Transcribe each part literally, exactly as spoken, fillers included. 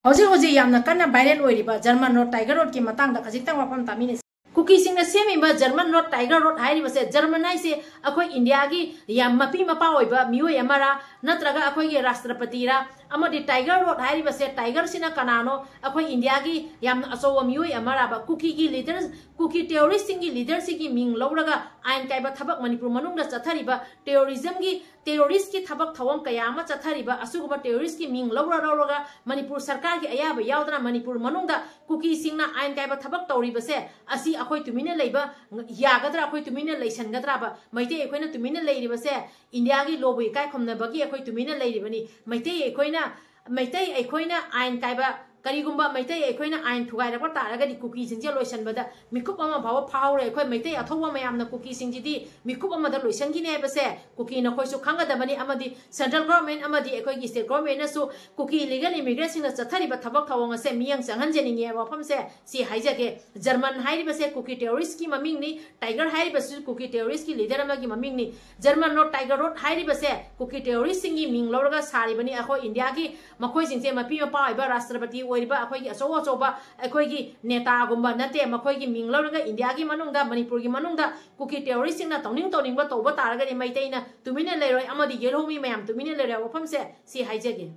ꯍꯧꯖꯤꯛ ꯍꯧꯖꯤꯛ ꯌꯥꯝꯅ ꯀꯟꯅ viral ꯑꯣꯏꯔꯤꯕ German Road, Tiger Roadꯀꯤ ꯃꯇꯥꯡꯗ ꯈꯖꯤꯛꯇꯪ ꯋꯥꯐꯝ ꯇꯥꯃꯤꯟꯅꯁꯤ꯫ ꯀꯨꯀꯤꯁꯤꯡꯅ ꯁꯦꯝꯃꯤꯕ German Road, Tiger Road ꯍꯥꯏꯔꯤꯕꯁꯦ, ꯖꯔꯃꯟ ꯍꯥꯏꯁꯦ ꯑꯩꯈꯣꯏ ꯏꯟꯗꯤꯌꯥꯒꯤ ꯌꯥꯝ ꯃꯄꯤ ꯃꯄꯥ ꯑꯣꯏꯕ ꯃꯤꯑꯣꯏ ꯑꯃꯔꯥ, ꯅꯠꯇ꯭ꯔꯒ ꯑꯩꯈꯣꯏꯒꯤ ꯔꯥꯁꯇ꯭ꯔꯄꯇꯤꯔꯥ? ꯑꯃꯗꯤ Tiger Road ꯍꯥꯏꯔꯤꯕꯁꯦ, ꯇꯥꯏꯒꯔꯁꯤꯅ ꯀꯅꯥꯅꯣ? ꯑꯩꯈꯣꯏ ꯏꯟꯗꯤꯌꯥꯒꯤ ꯌꯥꯝꯅ ꯑꯆꯧꯕ ꯃꯤꯑꯣꯏ ꯑꯃꯔꯥꯕ? ꯀꯨꯀꯤꯒꯤ leaders, ꯀꯨꯀꯤ terroristꯁꯤꯡꯒꯤ leaderꯁꯤꯒꯤ ꯃꯤꯡ ꯂꯧꯔꯒ ꯑꯥꯏꯟ ꯀꯥꯏꯕ ꯊꯕꯛ ꯃꯅꯤꯄꯨꯔ ꯃꯅꯨꯡꯗ ꯆꯠꯊꯔꯤꯕ, terrorismꯒꯤ, terroristꯀꯤ ꯊꯕꯛ ꯊꯧꯔꯝ ꯀꯌꯥ ꯑꯃ ꯆꯠꯊꯔꯤꯕ, ꯑꯁꯤꯒꯨꯝꯕ terroristꯀꯤ ꯃꯤꯡ ꯂꯧꯔ ꯂꯧꯔꯒ ꯃꯅꯤꯄꯨꯔ ꯁꯔꯀꯥꯔꯒꯤ ꯑꯌꯥꯕ ꯌꯥꯎꯗꯅ ꯃꯅꯤꯄꯨꯔ ꯃꯅꯨꯡꯗ ꯀꯨꯀꯤꯁꯤꯡꯅ ꯑꯥꯏꯟ ꯀꯥꯏꯕ ꯊꯕꯛ ꯇꯧꯔꯤꯕꯁꯦ, ꯑꯁꯤ ꯑꯩꯈꯣꯏ ꯇꯨꯃꯤꯟꯅ ꯂꯩꯕ ꯌꯥꯒꯗ꯭ꯔꯥ? ꯑꯩꯈꯣꯏ ꯇꯨꯃꯤꯟꯅ ꯂꯩꯁꯟꯒꯗ꯭ꯔꯥꯕ? ꯃꯩꯇꯩ ꯑꯩꯈꯣꯏꯅ ꯇꯨꯃꯤꯟꯅ ꯂꯩꯔꯤꯕꯁꯦ, ꯏꯟꯗꯤꯌꯥꯒꯤ ꯂꯣꯕꯨ ꯏꯀꯥꯏ ꯈꯨꯝꯅꯕꯒꯤ ꯑꯩꯈꯣꯏ ꯇꯨꯃꯤꯟꯅ ꯂꯩꯔꯤꯕꯅꯤ꯫ ꯃꯩꯇꯩ ꯑꯩꯈꯣꯏꯅ, ꯃꯩꯇꯩ ꯑꯩꯈꯣꯏꯅ ꯑꯥꯏꯟ ꯀꯥꯏꯕ, ꯀꯔꯤꯒꯨꯝꯕ ꯃꯩꯇꯩ ꯑꯩꯈꯣꯏꯅ ꯑꯥꯏꯟ ꯊꯨꯒꯥꯏꯔꯛꯄ ꯇꯥꯔꯒꯗꯤ ꯀꯨꯀꯤꯁꯤꯡꯁꯦ ꯂꯣꯏꯁꯟꯕꯗ ꯃꯤꯀꯨꯞ ꯑꯃ ꯐꯥꯎꯕ ꯐꯥꯎꯔꯣꯏ꯫ ꯑꯩꯈꯣꯏ ꯃꯩꯇꯩ ꯑꯊꯧꯕ ꯃꯌꯥꯝꯅ ꯀꯨꯀꯤꯁꯤꯡꯁꯤꯗꯤ ꯃꯤꯀꯨꯞ ꯑꯃꯗ ꯂꯣꯏꯁꯟꯈꯤꯅꯤ ꯍꯥꯏꯕꯁꯦ ꯀꯨꯀꯤ ꯅꯈꯣꯏꯁꯨ ꯈꯪꯒꯗꯕꯅꯤ, ꯑꯃꯗꯤ central government ꯑꯃꯗꯤ ꯑꯩꯈꯣꯏꯒꯤ state governmentꯅꯁꯨ ꯀꯨꯀꯤ illegal immigrantꯁꯤꯡꯅ ꯆꯠꯊꯔꯤꯕ ꯊꯕꯛ ꯊꯧꯑꯣꯡ ꯑꯁꯦ ꯃꯤꯠꯌꯦꯡ ꯆꯪꯍꯟꯖꯅꯤꯡꯉꯤ ꯍꯥꯏꯕ ꯋꯥꯐꯝꯁꯦ ꯁꯤ ꯍꯥꯏꯖꯒꯦ꯫ ꯖꯔꯃꯟ ꯍꯥꯏꯔꯤꯕꯁꯦ ꯀꯨꯀꯤ terroristꯀꯤ ꯃꯃꯤꯡꯅꯤ, ꯇꯥꯏꯒꯔ ꯍꯥꯏꯔꯤꯕꯁꯤꯁꯨ ꯀꯨꯀꯤ terroristꯀꯤ leader ꯑꯃꯒꯤ ꯃꯃꯤꯡꯅꯤ꯫ German Road, Tiger Road ꯍꯥꯏꯔꯤꯕꯁꯦ ꯀꯨꯀꯤ terroristꯁꯤꯡꯒꯤ ꯃꯤꯡ ꯂꯧꯔꯒ ꯁꯥꯔꯤꯕꯅꯤ꯫ ꯑꯩꯈꯣꯏ ꯏꯟꯗꯤꯌꯥꯒꯤ ꯃꯈꯣꯏꯁꯤꯡꯁꯦ ꯃꯄꯤ ꯃꯄꯥ ꯑꯣꯏꯕ ꯔꯥꯁꯇ꯭ꯔꯄꯇꯤ ꯑꯣꯏꯔꯤꯕ ꯑꯩꯈꯣꯏꯒꯤ ꯑꯆꯧ ꯑꯆꯧꯕ ꯑꯩꯈꯣꯏꯒꯤ ꯅꯦꯇꯥꯒꯨꯝꯕ ꯅꯠꯇꯦ꯫ ꯃꯈꯣꯏꯒꯤ ꯃꯤꯡ ꯂꯧꯔꯒ ꯏꯟꯗꯤꯌꯥꯒꯤ ꯃꯅꯨꯡꯗ, ꯃꯅꯤꯄꯨꯔꯒꯤ ꯃꯅꯨꯡꯗ ꯀꯨꯀꯤ terroristꯁꯤꯡꯅ ꯇꯧꯅꯤꯡ ꯇꯧꯅꯤꯡꯕ ꯇꯧꯕ ꯇꯥꯔꯒꯗꯤ ꯃꯩꯇꯩꯅ ꯇꯨꯃꯤꯟꯅ ꯂꯩꯔꯣꯏ, ꯑꯃꯗꯤ ꯌꯦꯜꯍꯧꯃꯤ ꯃꯌꯥꯝ ꯇꯨꯃꯤꯟꯅ ꯂꯩꯔꯣꯏ ꯍꯥꯏꯕ ꯋꯥꯐꯝꯁꯦ ꯁꯤ ꯍꯥꯏꯖꯒꯦ꯫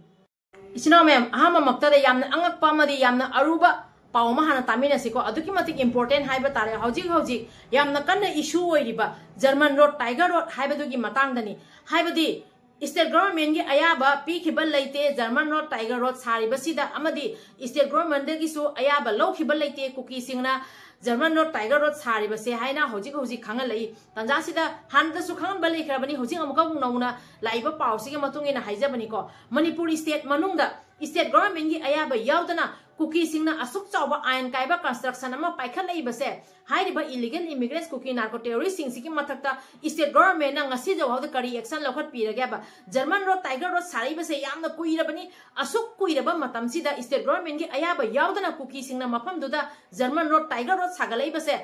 ꯏꯆꯤꯟ ꯏꯅꯥꯎ ꯃꯌꯥꯝ, ꯑꯍꯥꯟꯕꯃꯛꯇꯗ ꯌꯥꯝꯅ ꯑꯉꯛꯄ ꯑꯃꯗꯤ ꯌꯥꯝꯅ ꯑꯔꯨꯕ ꯄꯥꯎ ꯑꯃ ꯍꯥꯟꯅ ꯇꯥꯃꯤꯟꯅꯁꯤꯀꯣ꯫ ꯑꯗꯨꯛꯀꯤ ꯃꯇꯤꯛ important ꯍꯥꯏꯕ ꯇꯥꯔꯦ꯫ ꯍꯧꯖꯤꯛ ꯍꯧꯖꯤꯛ ꯌꯥꯝꯅ ꯀꯟꯅ issue ꯑꯣꯏꯔꯤꯕ German Road, Tiger Road ꯍꯥꯏꯕꯗꯨꯒꯤ ꯃꯇꯥꯡꯗꯅꯤ꯫ ꯍꯥꯏꯕꯗꯤ state governmentꯒꯤ ꯑꯌꯥꯕ ꯄꯤꯈꯤꯕ ꯂꯩꯇꯦ German Road, Tiger Road ꯁꯥꯔꯤꯕꯁꯤꯗ, ꯑꯃꯗꯤ state governmentꯗꯒꯤꯁꯨ ꯑꯌꯥꯕ ꯂꯧꯈꯤꯕ ꯂꯩꯇꯦ ꯀꯨꯀꯤꯁꯤꯡꯅ German Road, Tiger Road ꯁꯥꯔꯤꯕꯁꯦ ꯍꯥꯏꯅ ꯍꯧꯖꯤꯛ ꯍꯧꯖꯤꯛ ꯈꯪꯍꯜꯂꯛꯏ꯫ ꯇꯥꯟꯖꯥꯁꯤꯗ ꯍꯥꯟꯅꯗꯁꯨ ꯈꯪꯍꯟꯕ ꯂꯩꯈ꯭ꯔꯕꯅꯤ, ꯍꯧꯖꯤꯛ ꯑꯃꯨꯛꯀ ꯑꯃꯨꯛ ꯅꯧꯅ ꯂꯥꯛꯏꯕ ꯄꯥꯎꯁꯤꯒꯤ ꯃꯇꯨꯡ ꯏꯟꯅ ꯍꯥꯏꯖꯕꯅꯤꯀꯣ꯫ ꯃꯅꯤꯄꯨꯔ state ꯃꯅꯨꯡꯗ state governmentꯒꯤ ꯑꯌꯥꯕ ꯌꯥꯎꯗꯅ ꯀꯨꯀꯤꯁꯤꯡꯅ ꯑꯁꯨꯛ ꯆꯥꯎꯕ ꯑꯥꯏꯟ ꯀꯥꯏꯕ construction ꯑꯃ ꯄꯥꯏꯈꯠꯂꯛꯏꯕꯁꯦ, ꯍꯥꯏꯔꯤꯕ illegal immigrants ꯀꯨꯀꯤ narco terroristꯁꯤꯡꯁꯤꯒꯤ ꯃꯊꯛꯇ state governmentꯅ ꯉꯁꯤ ꯐꯥꯎꯕꯗ ꯀꯔꯤ action ꯂꯧꯈꯠꯄꯤꯔꯒꯦꯕ? German Road, Tiger Road ꯁꯥꯔꯛꯏꯕꯁꯦ ꯌꯥꯝꯅ ꯀꯨꯏꯔꯕꯅꯤ꯫ ꯑꯁꯨꯛ ꯀꯨꯏꯔꯕ ꯃꯇꯝꯁꯤꯗ state governmentꯒꯤ ꯑꯌꯥꯕ ꯌꯥꯎꯗꯅ ꯀꯨꯀꯤꯁꯤꯡꯅ ꯃꯐꯝꯗꯨꯗ German Road, Tiger Road ꯁꯥꯒꯠꯂꯛꯏꯕꯁꯦ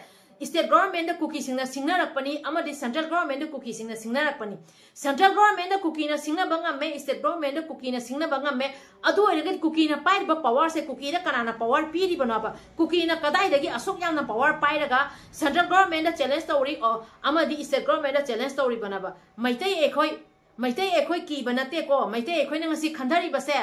State government ꯗ ꯀꯨꯀꯤꯁꯤꯡꯅ ꯁꯤꯡꯅꯔꯛꯄꯅꯤ ꯑꯃꯗꯤ central government ꯗ ꯀꯨꯀꯤꯁꯤꯡꯅ ꯁꯤꯡꯅꯔꯛꯄꯅꯤ꯫ Central government ꯗ ꯀꯨꯀꯤꯅ ꯁꯤꯡꯅꯕ ꯉꯝꯃꯦ, state government ꯗ ꯀꯨꯀꯤꯅ ꯁꯤꯡꯅꯕ ꯉꯝꯃꯦ꯫ ꯑꯗꯨ ꯑꯣꯏꯔꯒꯗꯤ ꯀꯨꯀꯤꯅ ꯄꯥꯏꯔꯤꯕ power ꯁꯦ ꯀꯨꯀꯤꯗ ꯀꯅꯥꯅ power ꯄꯤꯔꯤꯕꯅꯣꯕ? ꯀꯨꯀꯤꯅ ꯀꯗꯥꯏꯗꯒꯤ ꯑꯁꯨꯛ ꯌꯥꯝꯅ power ꯄꯥꯏꯔꯒ central government ꯗ challenge ꯇꯧꯔꯤ, ꯑꯣ, ꯑꯃꯗꯤ state government ꯗ challenge ꯇꯧꯔꯤꯕꯅꯣꯕ? ꯃꯩꯇꯩ ꯑꯩꯈꯣꯏ, ꯃꯩꯇꯩ ꯑꯩꯈꯣꯏ ꯀꯤꯕ ꯅꯠꯇꯦꯀꯣ꯫ ꯃꯩꯇꯩ ꯑꯩꯈꯣꯏꯅ ꯉꯁꯤ ꯈꯟꯊꯔꯤꯕꯁꯦ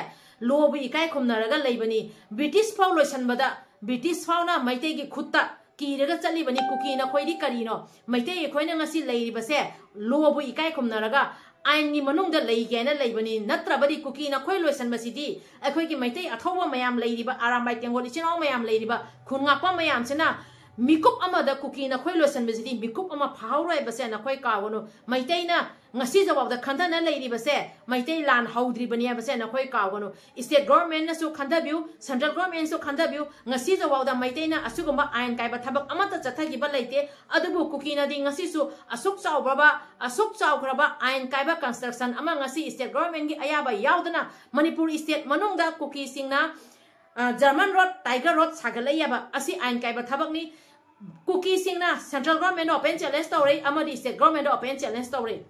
law ꯕꯨ ꯏꯀꯥꯏ ꯈꯨꯝꯅꯔꯒ ꯂꯩꯕꯅꯤ꯫ British ꯐꯥꯎ ꯂꯣꯏꯁꯟꯕꯗ, British ꯐꯥꯎꯅ ꯃꯩꯇꯩꯒꯤ ꯈꯨꯠꯇ ꯀꯤꯔꯒ ꯆꯠꯂꯤꯕꯅꯤ꯫ ꯀꯨꯀꯤ ꯅꯈꯣꯏꯗꯤ ꯀꯔꯤꯅꯣ? ꯃꯩꯇꯩ ꯑꯩꯈꯣꯏꯅ ꯉꯁꯤ ꯂꯩꯔꯤꯕꯁꯦ law ꯕꯨ ꯏꯀꯥꯏ ꯈꯨꯝꯅꯔꯒ ꯑꯥꯏꯟꯒꯤ ꯃꯅꯨꯡꯗ ꯂꯩꯒꯦꯅ ꯂꯩꯕꯅꯤ꯫ ꯅꯠꯇ꯭ꯔꯕꯗꯤ ꯀꯨꯀꯤ ꯅꯈꯣꯏ ꯂꯣꯏꯁꯟꯕꯁꯤꯗꯤ ꯑꯩꯈꯣꯏꯒꯤ ꯃꯩꯇꯩ ꯑꯊꯧꯕ ꯃꯌꯥꯝ ꯂꯩꯔꯤꯕ, ꯑꯔꯥꯝꯕꯥꯏ ꯇꯦꯡꯒꯣꯜ ꯏꯆꯤꯟ ꯏꯅꯥꯎ ꯃꯌꯥꯝ ꯂꯩꯔꯤꯕ, ꯈꯨꯟ ꯉꯥꯛꯄ ꯃꯌꯥꯝꯁꯤꯅ ꯃꯤꯀꯨꯞ ꯑꯃꯗ ꯀꯨꯀꯤ ꯅꯈꯣꯏ ꯂꯣꯏꯁꯟꯕꯁꯤꯗꯤ ꯃꯤꯀꯨꯞ ꯑꯃ ꯐꯥꯍꯧꯔꯣꯏ ꯍꯥꯏꯕꯁꯦ ꯅꯈꯣꯏ ꯀꯥꯎꯒꯅꯨ꯫ ꯃꯩꯇꯩꯅ ꯉꯁꯤ ꯐꯥꯎꯕꯗ ꯈꯟꯊꯅ ꯂꯩꯔꯤꯕꯁꯦ ꯃꯩꯇꯩ ꯂꯥꯟ ꯍꯧꯗ꯭ꯔꯤꯕꯅꯤ ꯍꯥꯏꯕꯁꯦ ꯅꯈꯣꯏ ꯀꯥꯎꯒꯅꯨ꯫ State government ꯅꯁꯨ ꯈꯟꯊꯕꯤꯌꯨ, central government ꯁꯨ ꯈꯟꯊꯕꯤꯌꯨ꯫ ꯉꯁꯤ ꯐꯥꯎꯕꯗ ꯃꯩꯇꯩꯅ ꯑꯁꯤꯒꯨꯝꯕ ꯑꯥꯏꯟ ꯀꯥꯏꯕ ꯊꯕꯛ ꯑꯃꯠꯇ ꯆꯠꯊꯈꯤꯕ ꯂꯩꯇꯦ꯫ ꯑꯗꯨꯕꯨ ꯀꯨꯀꯤꯅꯗꯤ ꯉꯁꯤꯁꯨ ꯑꯁꯨꯛ ꯆꯥꯎꯈ꯭ꯔꯕ, ꯑꯁꯨꯛ ꯆꯥꯎꯈ꯭ꯔꯕ ꯑꯥꯏꯟ ꯀꯥꯏꯕ construction ꯑꯃ ꯉꯁꯤ state government ꯒꯤ ꯑꯌꯥꯕ ꯌꯥꯎꯗꯅ ꯃꯅꯤꯄꯨꯔ state ꯃꯅꯨꯡꯗ ꯀꯨꯀꯤꯁꯤꯡꯅ, ꯑ, German road, Tiger road ꯁꯥꯒꯠꯂꯛꯏ ꯍꯥꯏꯕ ꯑꯁꯤ ꯑꯥꯏꯟ ꯀꯥꯏꯕ ꯊꯕꯛꯅꯤ꯫ ꯀꯨꯀꯤꯁꯤꯡꯅ central government ꯗ open challenge ꯇꯧꯔꯦ ꯑꯃꯗꯤ state government ꯗ open challenge ꯇꯧꯔꯦ꯫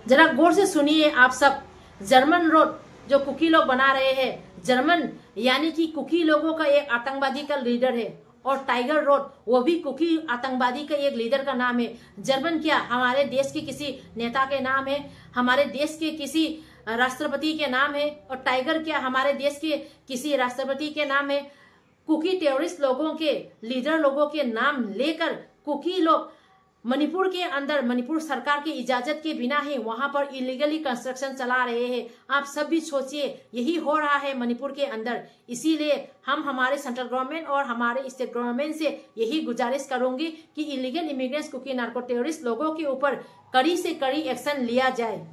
जरा गौर से सुनिए आप सब, जर्मन रोड जो कुकी लोग बना रहे हैं, जर्मन यानी कि कुकी लोगों का एक आतंकवादी का लीडर है, और टाइगर रोड वो भी कुकी आतंकवादी का एक लीडर का नाम है। जर्मन क्या हमारे देश के किसी नेता के नाम है, हमारे देश के किसी राष्ट्रपति के नाम है, और टाइगर क्या हमारे देश के किसी राष्ट्रपति के नाम है? कुकी टेररिस्ट लोगों के लीडर लोगों के नाम लेकर कुकी लोग मणिपुर के अंदर मणिपुर सरकार की इजाजत के बिना ही वहां पर इलीगली कंस्ट्रक्शन चला रहे हैं। आप सब भी सोचिए, यही हो रहा है मणिपुर के अंदर। इसीलिए हम हमारे सेंट्रल गवर्नमेंट और हमारे स्टेट गवर्नमेंट से यही गुजारिश करूंगी कि illegal immigrants Kuki narco terrorist लोगों के ऊपर कड़ी से कड़ी एक्शन लिया जाए।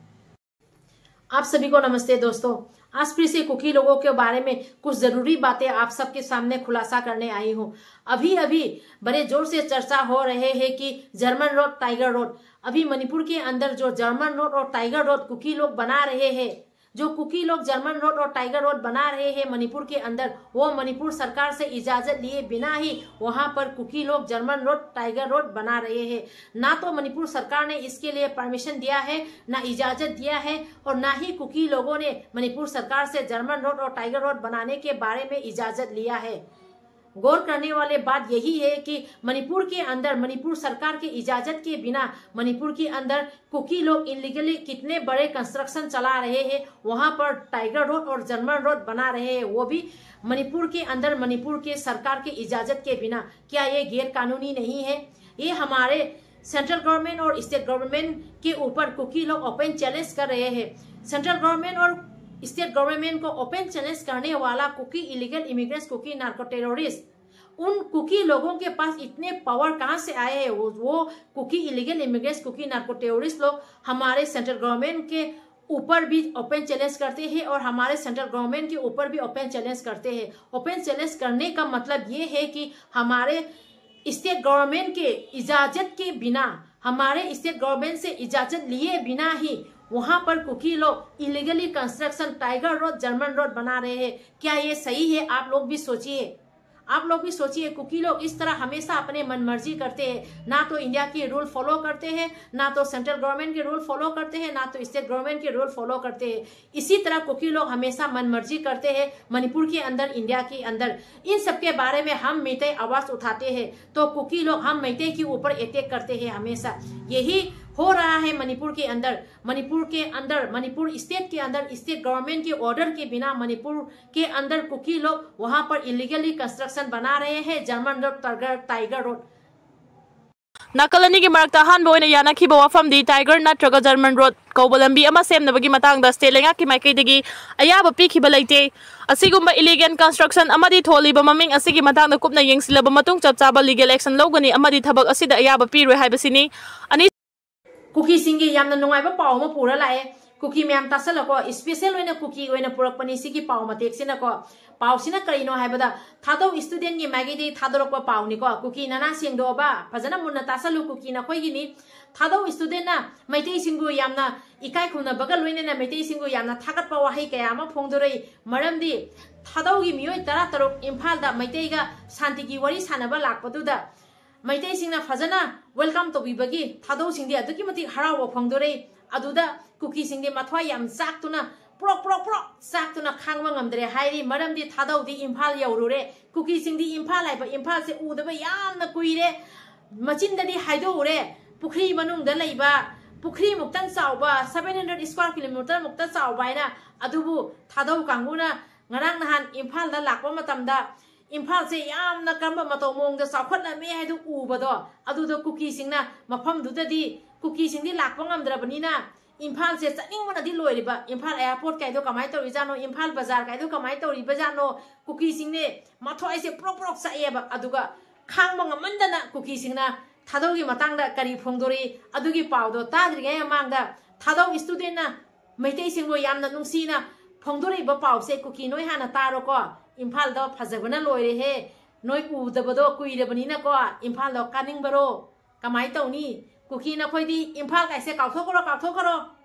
आप सभी को नमस्ते दोस्तों। आज फिर से कुकी लोगों के बारे में कुछ जरूरी बातें आप सबके सामने खुलासा करने आई हूँ। अभी अभी बड़े जोर से चर्चा हो रहे हैं कि जर्मन रोड, टाइगर रोड। अभी मणिपुर के अंदर जो जर्मन रोड और टाइगर रोड कुकी लोग बना रहे हैं, जो कुकी लोग जर्मन रोड और टाइगर रोड बना रहे हैं मणिपुर के अंदर, वो मणिपुर सरकार से इजाजत लिए बिना ही वहां पर कुकी लोग जर्मन रोड, टाइगर रोड बना रहे हैं। ना तो मणिपुर सरकार ने इसके लिए परमिशन दिया है, ना इजाजत दिया है, और ना ही कुकी लोगों ने मणिपुर सरकार से जर्मन रोड और टाइगर रोड बनाने के बारे में इजाजत लिया है। गौर करने वाली बात यही है कि मणिपुर के अंदर मणिपुर सरकार की इजाजत के बिना मणिपुर के अंदर कुकी लोग इलीगली कितने बड़े कंस्ट्रक्शन चला रहे हैं, वहां पर टाइगर रोड और जर्मन रोड बना रहे हैं, वो भी मणिपुर के अंदर मणिपुर के सरकार की इजाजत के बिना। क्या ये गैर कानूनी नहीं है? ये हमारे सेंट्रल गवर्नमेंट और स्टेट गवर्नमेंट के ऊपर कुकी लोग ओपन चैलेंज कर रहे हैं। सेंट्रल गवर्नमेंट और स्टेट गवर्नमेंट को ओपन चैलेंज करने वाला Kuki illegal immigrants, Kuki narco terrorist, उन कुकी लोगों के पास इतने पावर कहाँ से आए हैं? वो, वो Kuki illegal immigrants, Kuki narco terrorist लोग हमारे सेंट्रल गवर्नमेंट के ऊपर भी ओपन चैलेंज करते हैं और हमारे सेंट्रल गवर्नमेंट के ऊपर भी ओपन चैलेंज करते हैं। ओपन चैलेंज करने का मतलब ये है कि हमारे स्टेट गवर्नमेंट के इजाजत के बिना, हमारे स्टेट गवर्नमेंट से इजाजत लिए बिना ही वहां पर कुकी लोग illegally construction, tiger road, German road बना रहे हैं। क्या ये सही है? आप लोग भी सोचिए, आप लोग भी सोचिए। कुकी लोग इस तरह हमेशा अपने मन मर्जी करते हैं, ना तो इंडिया की रूल फॉलो करते हैं, ना तो सेंट्रल गवर्नमेंट के रूल फॉलो करते हैं, ना तो स्टेट गवर्नमेंट के रूल फॉलो करते हैं। इसी तरह कुकी लोग हमेशा मन मर्जी करते हैं मणिपुर के अंदर, इंडिया के अंदर। इन सब के बारे में हम मेइतेई आवाज उठाते हैं तो कुकी लोग हम मेइतेई के ऊपर अटैक करते हैं हमेशा। यही हो रहा है मणिपुर के अंदर। मणिपुर के अंदर, मणिपुर स्टेट के अंदर स्टेट गवर्नमेंट के ऑर्डर के बिना मणिपुर के अंदर कुकी लोग वहां पर इलीगली कंस्ट्रक्शन बना रहे हैं, German road, tiger, tiger road. ꯅꯥꯀꯜ ꯑꯅꯤꯒꯤ ꯃꯔꯛꯇ ꯑꯍꯥꯟꯕ ꯑꯣꯏꯅ ꯌꯥꯅꯈꯤꯕ ꯋꯥꯐꯝꯗꯤ ꯇꯥꯏꯒꯔ ꯅꯠꯇ꯭ꯔꯒ ꯖꯔꯃꯟ ꯔꯣꯗ ꯀꯧꯕ ꯂꯝꯕꯤ ꯑꯃ ꯁꯦꯝꯅꯕꯒꯤ ꯃꯇꯥꯡꯗ ꯁ꯭ꯇꯦꯠ ꯂꯩꯉꯥꯛꯀꯤ ꯃꯥꯏꯀꯩꯗꯒꯤ ꯑꯌꯥꯕ ꯄꯤꯈꯤꯕ ꯂꯩꯇꯦ꯫ ꯑꯁꯤꯒꯨꯝꯕ ꯏꯂꯤꯒꯦꯜ ꯀꯟꯁꯇ꯭ꯔꯛꯁꯟ ꯑꯃꯗꯤ ꯊꯣꯜꯂꯤꯕ ꯃꯃꯤꯡ ꯑꯁꯤꯒꯤ ꯃꯇꯥꯡꯗ ꯀꯨꯞꯅ ꯌꯦꯡꯁꯤꯜꯂꯕ ꯃꯇꯨꯡ ꯆꯞ ꯆꯥꯕ ꯂꯤꯒꯦꯜ ꯑꯦꯛꯁꯟ ꯂꯧꯒꯅꯤ ꯑꯃꯗꯤ ꯊꯕꯛ ꯑꯁꯤꯗ ꯑꯌꯥꯕ ꯄꯤꯔꯣꯏ ꯍꯥꯏꯕꯁꯤꯅꯤ꯫ ꯑꯅꯤ ꯀꯨꯀꯤꯁꯤꯡꯒꯤ ꯌꯥꯝꯅ ꯅꯨꯡꯉꯥꯏꯕ ꯄꯥꯎ ꯑꯃ ꯄꯨꯔ ꯂꯥꯛꯑꯦ꯫ ꯀꯨꯀꯤ ꯃꯌꯥꯝ ꯇꯥꯁꯜꯂꯀꯣ, special ꯑꯣꯏꯅ ꯀꯨꯀꯤ ꯑꯣꯏꯅ ꯄꯨꯔꯛꯄꯅꯤ ꯁꯤꯒꯤ ꯄꯥꯎ ꯃꯇꯦꯛꯁꯤꯅꯀꯣ꯫ ꯄꯥꯎꯁꯤꯅ ꯀꯔꯤꯅꯣ ꯍꯥꯏꯕꯗ, ꯊꯥꯗꯧ studentꯒꯤ ꯃꯥꯏꯀꯩꯗꯒꯤ ꯊꯥꯗꯣꯔꯛꯄ ꯄꯥꯎꯅꯤꯀꯣ꯫ ꯀꯨꯀꯤ ꯅꯅꯥ ꯁꯦꯡꯗꯣꯛꯑꯕ? ꯐꯖꯅ ꯃꯨꯟꯅ ꯇꯥꯁꯜꯂꯨ, ꯀꯨꯀꯤ ꯅꯈꯣꯏꯒꯤꯅꯤ꯫ ꯊꯥꯗꯧ studentꯅ ꯃꯩꯇꯩꯁꯤꯡꯕꯨ ꯌꯥꯝꯅ ꯏꯀꯥꯏ ꯈꯨꯝꯅꯕꯒ ꯂꯣꯏꯅꯅ ꯃꯩꯇꯩꯁꯤꯡꯕꯨ ꯌꯥꯝꯅ ꯊꯥꯒꯠꯄ ꯋꯥꯍꯩ ꯀꯌꯥ ꯑꯃ ꯐꯣꯡꯗꯣꯔꯛꯏ꯫ ꯃꯔꯝꯗꯤ ꯊꯥꯗꯧꯒꯤ ꯃꯤꯑꯣꯏ ꯇꯔꯥꯇꯔꯨꯛ ꯏꯝꯐꯥꯜꯗ ꯃꯩꯇꯩꯒ ꯁꯥꯟꯇꯤꯒꯤ ꯋꯥꯔꯤ ꯁꯥꯟꯅꯕ ꯂꯥꯛꯄꯗꯨꯗ ꯃꯩꯇꯩꯁꯤꯡꯅ ꯐꯖꯅ welcome ꯇꯧꯕꯤꯕꯒꯤ ꯊꯥꯗꯧꯁꯤꯡꯗꯤ ꯑꯗꯨꯛꯀꯤ ꯃꯇꯤꯛ ꯍꯔꯥꯎꯕ ꯐꯣꯡꯗꯣꯔꯛꯏ꯫ ꯑꯗꯨꯗ ꯀꯨꯀꯤꯁꯤꯡꯗꯤ ꯃꯊ꯭ꯋꯥꯏ ꯌꯥꯝ ꯆꯥꯛꯇꯨꯅ, ꯄ꯭ꯔꯣꯛ ꯄ꯭ꯔꯣꯛ ꯄ꯭ꯔꯣꯛ ꯆꯥꯛꯇꯨꯅ ꯈꯥꯡꯕ ꯉꯝꯗ꯭ꯔꯦ ꯍꯥꯏꯔꯤ꯫ ꯃꯔꯝꯗꯤ ꯊꯥꯗꯧꯗꯤ ꯏꯝꯐꯥꯜ ꯌꯧꯔꯨꯔꯦ꯫ ꯀꯨꯀꯤꯁꯤꯡꯗꯤ ꯏꯝꯐꯥꯜ ꯍꯥꯏꯕ ꯏꯝꯐꯥꯜꯁꯦ ꯎꯗꯕ ꯌꯥꯝꯅ ꯀꯨꯏꯔꯦ꯫ ꯃꯆꯤꯟꯗꯗꯤ ꯍꯥꯏꯗꯣꯛꯎꯔꯦ, ꯄꯨꯈ꯭ꯔꯤ ꯃꯅꯨꯡꯗ ꯂꯩꯕ, ꯄꯨꯈ꯭ꯔꯤꯃꯨꯛꯇꯪ ꯆꯥꯎꯕ, seven hundred square kilometer ꯃꯨꯛꯇ ꯆꯥꯎꯕ ꯍꯥꯏꯅ꯫ ꯑꯗꯨꯕꯨ ꯊꯥꯗꯧ ꯀꯥꯡꯕꯨꯅ ꯉꯔꯥꯡ ꯅꯍꯥꯟ ꯏꯝꯐꯥꯜꯗ ꯂꯥꯛꯄ ꯃꯇꯝꯗ ꯏꯝꯐꯥꯜꯁꯦ ꯌꯥꯝꯅ ꯀꯔꯝꯕ ꯃꯇꯧ ꯃꯑꯣꯡꯗ ꯆꯥꯎꯈꯠꯂꯝꯃꯦ ꯍꯥꯏꯗꯨ ꯎꯕꯗꯣ, ꯑꯗꯨꯗ ꯀꯨꯀꯤꯁꯤꯡꯅ, ꯃꯐꯝꯗꯨꯗꯗꯤ ꯀꯨꯀꯤꯁꯤꯡꯗꯤ ꯂꯥꯛꯄ ꯉꯝꯗ꯭ꯔꯕꯅꯤꯅ ꯏꯝꯐꯥꯜꯁꯦ ꯆꯠꯅꯤꯡꯕꯅꯗꯤ ꯂꯣꯏꯔꯤꯕ꯫ ꯏꯝꯐꯥꯜ airport ꯀꯥꯏꯗꯣ ꯀꯃꯥꯏꯅ ꯇꯧꯔꯤꯖꯥꯠꯅꯣ, ꯏꯝꯐꯥꯜ ꯕꯖꯥꯔ ꯀꯥꯏꯗꯣ ꯀꯃꯥꯏꯅ ꯇꯧꯔꯤꯕꯖꯥꯠꯅꯣ, ꯀꯨꯀꯤꯁꯤꯡꯅꯦ ꯃꯊ꯭ꯋꯥꯏꯁꯦ ꯄ꯭ꯔꯣꯛ ꯄ꯭ꯔꯣꯛ ꯆꯥꯛꯑꯦꯕ꯫ ꯑꯗꯨꯒ ꯈꯥꯡꯕ ꯉꯝꯃꯟꯗꯅ ꯀꯨꯀꯤꯁꯤꯡꯅ ꯊꯥꯗꯧꯒꯤ ꯃꯇꯥꯡꯗ ꯀꯔꯤ ꯐꯣꯡꯗꯣꯔꯛꯏ, ꯑꯗꯨꯒꯤ ꯄꯥꯎꯗꯣ ꯇꯥꯗ꯭ꯔꯤꯉꯩ ꯃꯃꯥꯡꯗ ꯊꯥꯗꯧ studentꯅ ꯃꯩꯇꯩꯁꯤꯡꯕꯨ ꯌꯥꯝꯅ ꯅꯨꯡꯁꯤꯅ ꯐꯣꯡꯗꯣꯔꯛꯏꯕ ꯄꯥꯎꯁꯦ ꯀꯨꯀꯤ ꯅꯣꯏ ꯍꯥꯟꯅ ꯇꯥꯔꯣꯀꯣ꯫ ꯏꯝꯐꯥꯜꯗꯣ ꯐꯖꯕꯅ ꯂꯣꯏꯔꯦꯍꯦ꯫ ꯅꯣꯏ ꯎꯗꯕꯗꯣ ꯀꯨꯏꯔꯕꯅꯤꯅꯀꯣ, ꯏꯝꯐꯥꯜꯗꯣ ꯀꯥꯅꯤꯡꯕꯔꯣ? ꯀꯃꯥꯏ ꯇꯧꯅꯤ? ꯀꯨꯀꯤ ꯅꯈꯣꯏꯗꯤ ꯏꯝꯐꯥꯜ ꯀꯥꯏꯁꯦ ꯀꯥꯎꯊꯣꯛꯈ꯭ꯔꯣ, ꯀꯥꯎꯊꯣꯛꯈ꯭ꯔꯣ꯫